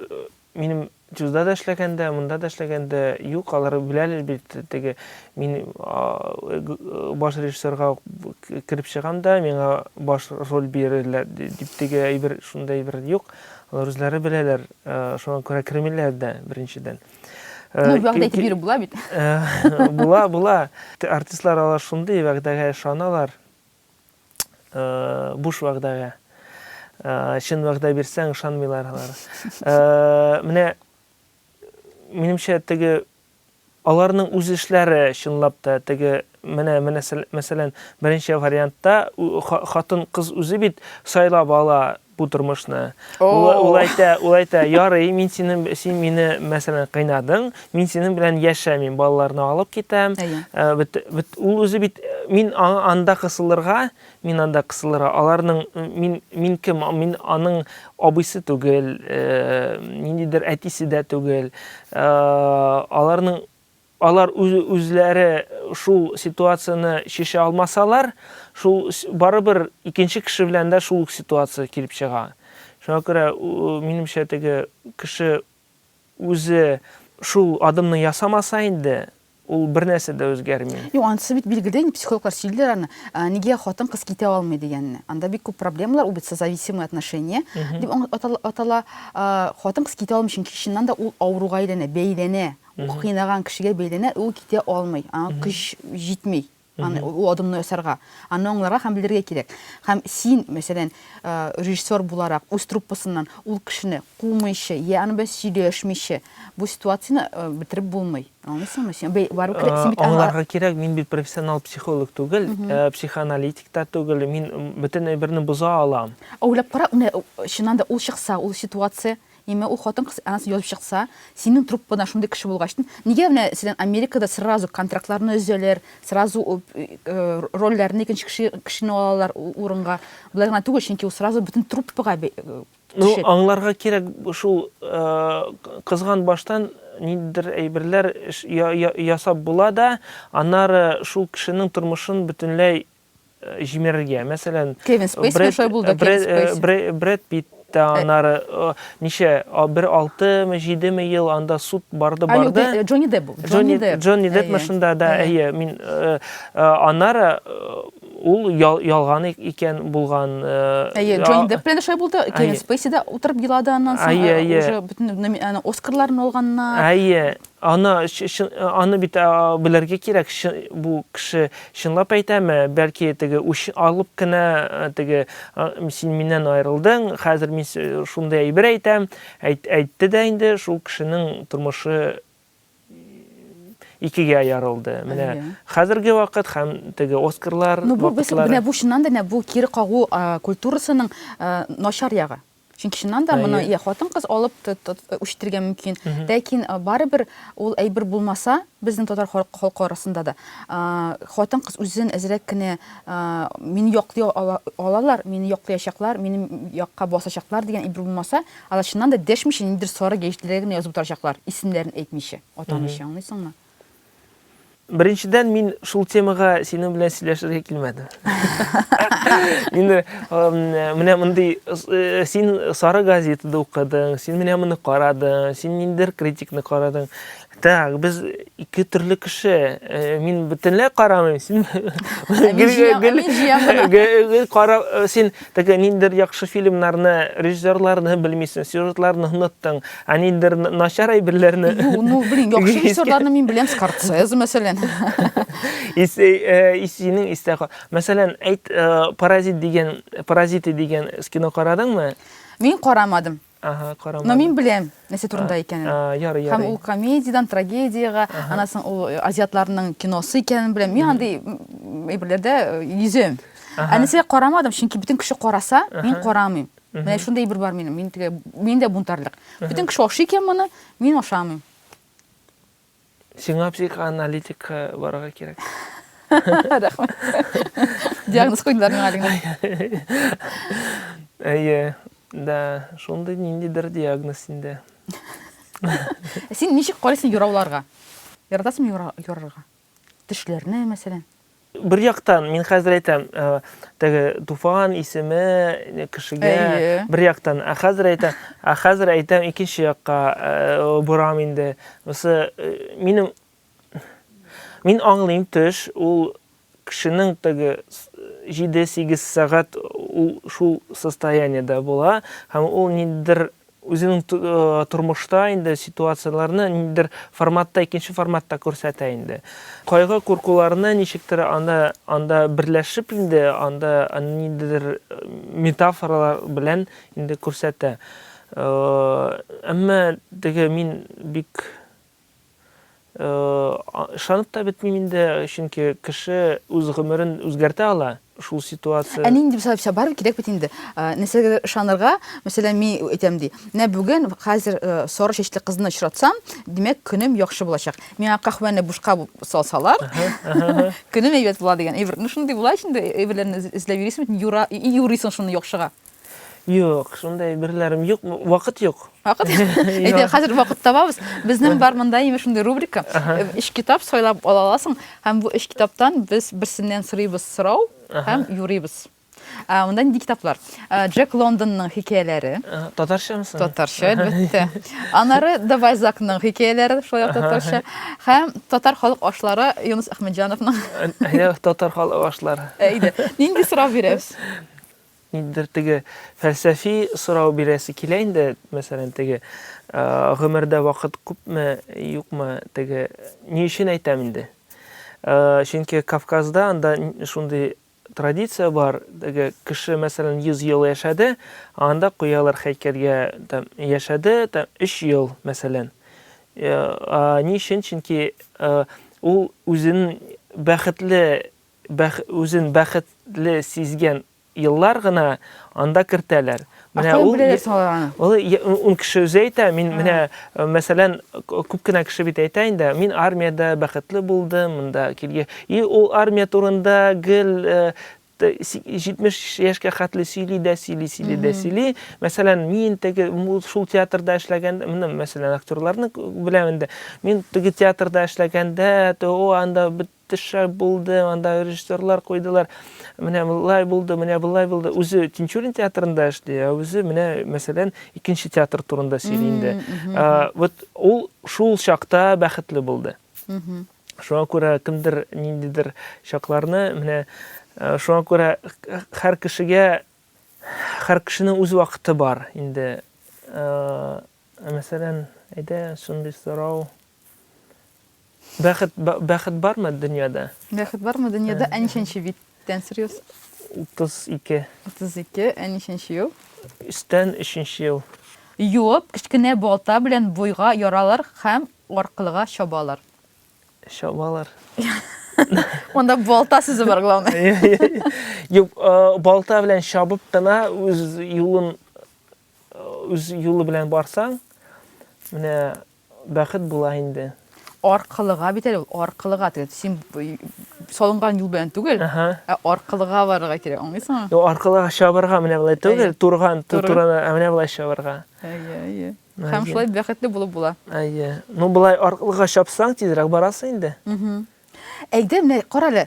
[SPEAKER 2] минем ТЮЗда да эшләгәндә, монда да эшләгәндә юк, алар беләләр бит, теге мин баш режиссерга кереп чыгам да, миңа баш роль бирерләр дип теге әйбер, шундый әйбер юк. Алар үзләре беләләр, шуңа күрә кермиләр дә, беренчедән.
[SPEAKER 1] Ну, вәгъдә итеп йөреп була бит.
[SPEAKER 2] Була, була. Артистлар алар шундый вәгъдәгә ышаналар. Буш вәгъдәгә. Чын вәгъдә бирсәң, ышанмыйлар алар. Менә минемчә теге аларның үз эшләре чынлап та теге менә менә мәсәлән, беренче вариантта хатын кыз үзе бит сайлап ала бу тормышны. Ул, ул әйтә, ул әйтә, ярый, мин сине, син мине, мәсәлән, кыйнадың, мин синең белән яшәмим, балаларны алып китәм. Э, бит, бит, ул үзе бит, мин анда кысылырга, мин анда кысылырга, аларның, мин, мин кем, мин аның абыйсы түгел, э, ниндидер әтисе дә түгел. Э, аларның Алар үз үзләре шул ситуацияне чишә алмасалар, шул барыбер икенче кеше белән дә шул ук ситуация килеп чыга. Шуңа күрә, минемчә, теге кеше үзе шул адымны ясамаса инде, ул бернәрсә дә үзгәрми.
[SPEAKER 1] Юк, анысы бит билгеле инде, психологлар сөйлиләр аны. Нигә хатын-кыз китә алмый дигәнне. Анда бик күп проблемалар, ул бит созависимые отношения дип атала. Хатын-кыз китә алмый, чөнки чыннан да ул авыруга әйләнә, бәйләнә. Ул кыйнаган кешегә бәйләнә, ул китә алмый, аңа көч җитми аны ул адымны ясарга. Аны аңларга һәм белергә кирәк. Һәм син, мәсәлән, режиссер буларак, үз труппасыннан ул кешене кумыйча, я аның белән сөйләшмичә, бу ситуацияне бетереп булмый. Аңлыйсыңмы? Син барыбер
[SPEAKER 2] син бит аңларга кирәк, мин бит профессионал психолог түгел, психоаналитик та түгел, мин бөтен әйберне боза алам.
[SPEAKER 1] Уйлап кара, менә чыннан да ул чыкса, ул ситуация, Имә ул хатын-кыз анасын язып чыкса, синең труппада шундый кеше булгачтын, нигә менә синең Америкада сразу контрактларны өзәләр, сразу рольләрне икенче кеше кешене алалар урынга. Болай гына түгел, чөнки ул сразу бөтен труппага
[SPEAKER 2] төшеп. Ну, аңларга кирәк, шул кызган баштан ниндидер әйберләр ясап була да, аннары шул кешенең тормышын бөтенләй җимерергә. Мәсәлән,
[SPEAKER 1] Кевин Спейси белән шулай булды,
[SPEAKER 2] Кевин Спейси. Брэд Питт та аннары ничә, бер алтымы, җидеме ел анда суд барды, барды.
[SPEAKER 1] Джонни Депп
[SPEAKER 2] булды. Джонни Депп. Джонни Депп шунда да, әйе, мин аннары ул ялган икән булган.
[SPEAKER 1] Әйе, Джонни Депп белән дә шулай булды. Кевин Спейси дә утырып елады аннан соң. Уже бөтен Оскарларын алганнар.
[SPEAKER 2] Әйе. Аны, аны бит белергә кирәк, бу кеше чынлап әйтәме, бәлки теге үч алып кына теге син миннән аерылдың, хәзер мин шундый әйбер әйтәм, әйтте дә инде шул кешенең тормышы икегә ярылды. Менә хәзерге вакыт һәм теге Оскарлар
[SPEAKER 1] ну, бу, вакытлары. Менә бу чыннан да бу кире кагу культурасының начар ягы. Чөнки чыннан да моны я хатын-кыз алып үстерергә мөмкин. Ләкин барыбер ул әйбер булмаса, безнең татар халкы арасында да, хатын-кыз үзен әзрәк кенә мине яклый алалар, мине яклыячаклар, минем якка басачаклар дигән әйбер булмаса, алар чыннан да дәшмичә ниндидер сары гәҗитләргә генә язып утырачаклар, исемнәрен әйтмичә, атамыйча, аңлыйсыңмы?
[SPEAKER 2] Беренчедән, мин шул темага синең белән сөйләшергә килмәдем. Инде менә мондый э, син сары газетада укыдың, син менә моны карадың, син ниндидер критикны карадың. Так, без ике төрле кеше. Э, мин бөтенләй карамыйм, син гел кара э, син теге ниндидер яхшы фильмнарны, режиссерларны белмисең, сюжетларны оныттың. Ә ниндидер начар әйберләрне.
[SPEAKER 1] Ну, ну, блин, яхшы режиссерларны мин беләм, Скорсезе, мәсәлән.
[SPEAKER 2] Ис, э, синең истә кал. Мәсәлән, әйт, э, Паразит дигән, Паразиты дигән кино карадыңмы?
[SPEAKER 1] Мин карамадым.
[SPEAKER 2] Ага, карамадым.
[SPEAKER 1] Но мин беләм, нәрсә турында икәнен.
[SPEAKER 2] Ярый, ярый.
[SPEAKER 1] Һәм ул комедиядән трагедиягә, аннан соң ул э, азиатларның киносы икәнен беләм. Мин андый әйберләрдә йөзем. Ә нәрсәгә карамадым, чөнки бөтен кеше караса, мин карамыйм. Менә шундый әйбер бар минем. Мин теге, мин дә бунтарьлык. Бөтен кеше ашый икән моны, мин ашамыйм.
[SPEAKER 2] Сиңа психоаналитикка барырга кирәк.
[SPEAKER 1] Рәхмәт. Диагноз куйдылар миңа әле генә.
[SPEAKER 2] Әйе, да, шундый ниндидер диагноз инде.
[SPEAKER 1] Син ничек карыйсың юрауларга? Яратасыңмы юрарга? Төшләрне, мәсәлән?
[SPEAKER 2] Бер яктан, мин хәзер әйтәм, э, теге Туфан исеме э, кешегә бер яктан, ә хәзер әйтәм, ә хәзер әйтәм икенче якка э, борам инде. Бусы минем мин аңлыйм төш, ул кешенең теге 7-8 сәгать ул шул состояниедә була һәм ул ниндидер үзенең тормышта инде ситуацияләрне ниндидер форматта, икенче форматта күрсәтә инде. Кайгы, куркуларны ничектер анда анда берләшеп инде, анда ниндидер метафоралар белән инде күрсәтә. Әмма теге мин бик Ышанып та бетмим инде, чөнки кеше үз гомерен үзгәртә ала шул ситуация.
[SPEAKER 1] Ә нинди мисал барыбер кирәк бит инде. Нәрсәгәдер ышанырга, мәсәлән, мин әйтәм ди, менә бүген хәзер сары чәчле кызны очратсам, димәк, көнем яхшы булачак. Миңа каһвәне бушка салсалар, көнем әйбәт була дигән әйбер. Ну, шундый була ич инде, әйберләрне эзләп йөрисең бит, юра, и юрыйсың шуны яхшыга.
[SPEAKER 2] Юк, шундый әйберләрем юк, вакыт юк.
[SPEAKER 1] Вакыт юк. Әйдә, хәзер вакыт табабыз. Безнең бар монда имеш шундый рубрика. Өч китап сайлап ала аласың, һәм бу өч китаптан без берсеннән сорыйбыз сорау һәм юрыйбыз. Монда нинди китаплар? Джек Лондонның хикәяләре.
[SPEAKER 2] Татарчамы соң?
[SPEAKER 1] Татарча, әлбәттә. Аннары Де Бальзакның хикәяләре, шулай ук татарча. Һәм татар халык ашлары Юныс Әхмәтҗановның.
[SPEAKER 2] Әйдә, татар халык ашлары.
[SPEAKER 1] Әйдә. Нинди сорау бирәбез?
[SPEAKER 2] Ниндидер теге фәлсәфи сорау бирәсе килә инде, мәсәлән, теге гомердә вакыт күпме, юкмы, теге ни өчен әйтәм инде. Чөнки Кавказда анда шундый традиция бар, теге кеше, мәсәлән, 100 ел яшәде, анда куялар һәйкәлгә, там, яшәде, там, 3 ел, мәсәлән. Ни өчен? Чөнки ул үзен бәхетле бәх, үзен бәхетле сизгән еллар гына анда кертәләр.
[SPEAKER 1] Менә ул беләләр соң алар аны?
[SPEAKER 2] Ул ун кеше үзе әйтә, мин менә э, мәсәлән, күп кенә кеше бит әйтә инде, мин армиядә бәхетле булдым, монда килгән. И ул армия турында гел 70 э, яшькә хәтле сөйли дә сөйли, сөйли дә сөйли. Мәсәлән, мин теге шул театрда эшләгәндә, менә мәсәлән, актерларны беләм инде. Мин теге театрда эшләгәндә, о, анда Шәп булды, анда режиссерлар куйдылар. Менә болай булды, менә болай булды. Үзе Тинчурин театрында эшли, ә үзе менә, мәсәлән, икенче театр турында сөйли инде. Вот ул шул чакта бәхетле булды. Шуңа күрә кемдер ниндидер чакларны менә шуңа күрә һәр кешегә һәр кешенең үз вакыты бар инде. Мәсәлән, әйдә, шундый сорау. Бәхет, бәхет бармы дөньяда?
[SPEAKER 1] Бәхет бармы дөньяда? Ә ничәнче биттән сорыйбыз?
[SPEAKER 2] 32.
[SPEAKER 1] 32, ә ничәнче ел?
[SPEAKER 2] Өстән өченче ел.
[SPEAKER 1] Юып, кечкенә балта белән буйга яралар һәм аркылыга чабалар.
[SPEAKER 2] Чабалар.
[SPEAKER 1] Монда балта сүзе бар, главное.
[SPEAKER 2] Юк, балта белән чабып кына үз юлын үз юлы белән барсаң, менә Бәхет була инде.
[SPEAKER 1] Аркылыга бит әле ул, аркылыга. Теге син салынган юл белән түгел, ә аркылыга барырга кирәк, аңлыйсыңмы?
[SPEAKER 2] Юк, аркылыга чабырга менә болай түгел, турган, турана, ә менә болай чабырга.
[SPEAKER 1] Әйе, әйе. Һәм шулай бәхетле булып була.
[SPEAKER 2] Әйе. Ну, болай аркылыга чапсаң, тизрәк барасың инде.
[SPEAKER 1] Әйдә, менә кара әле,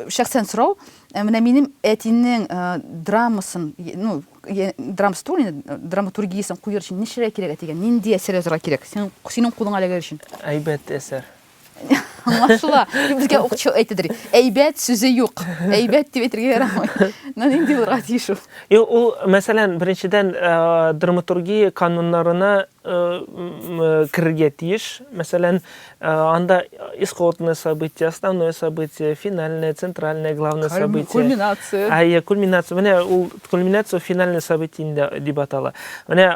[SPEAKER 1] шәхсән сорау, менә минем әтинең драмасын, ну, драмасы түгел инде, драматургиясен куер өчен нишләргә кирәк әтигә? Нинди әсәр язарга кирәк? Синең, синең кулыңа эләгер өчен.
[SPEAKER 2] Әйбәт әсәр.
[SPEAKER 1] Аңлашыла. Безгә укытучы әйтәдер. Әйбәт сүзе юк. Әйбәт дип әйтергә ярамый. Ну, нинди булырга тиеш ул?
[SPEAKER 2] Юк, ул, мәсәлән, беренчедән, драматургия кануннарына керергә тиеш. Мәсәлән, анда исходное событие, основное событие, финальное, центральное, главное событие.
[SPEAKER 1] Кульминация.
[SPEAKER 2] Әйе, кульминация. Менә ул кульминация финальное событие инде дип атала. Менә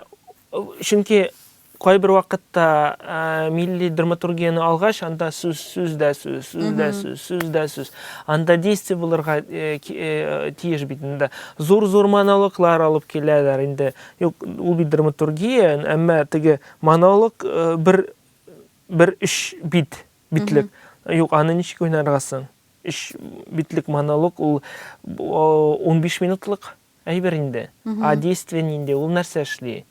[SPEAKER 2] чөнки кайбер вакытта милли драматургияне алгач, анда сүз, сүз дә сүз, сүз дә сүз, сүз дә сүз. Анда действие булырга тиеш бит инде. Зур-зур монологлар алып киләләр инде. Юк, ул бит драматургия, әмма теге монолог э, бер бер өч бит, битлек. Юк, аны ничек уйнарга соң? Өч битлек монолог ул 15 минутлык. әйбер инде. А действие нинди, ул нәрсә эшли?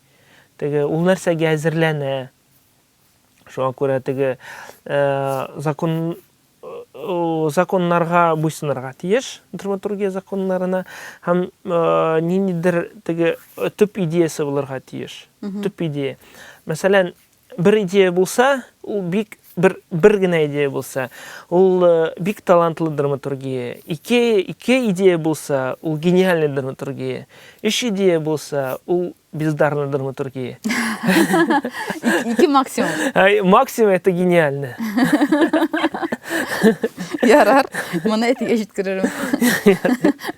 [SPEAKER 2] Теге ул нәрсәгә әзерләнә? Шуңа күрә теге закон законнарга буйсынырга тиеш, драматургия законнарына һәм ниндидер теге төп идеясы булырга тиеш. Төп идея. Мәсәлән, бер идея булса, ул бик бер бер генә идея булса, ул бик талантлы драматургия. Ике ике идея булса, ул гениальный драматургия. Өч идея булса, ул бездарная драматургия.
[SPEAKER 1] Ике максимум.
[SPEAKER 2] Максимум это гениально.
[SPEAKER 1] Ярар, моны әтигә җиткерермен.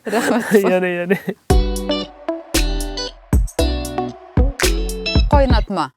[SPEAKER 1] Рәхмәт.
[SPEAKER 2] Ярый, ярый.
[SPEAKER 1] Кайнатма.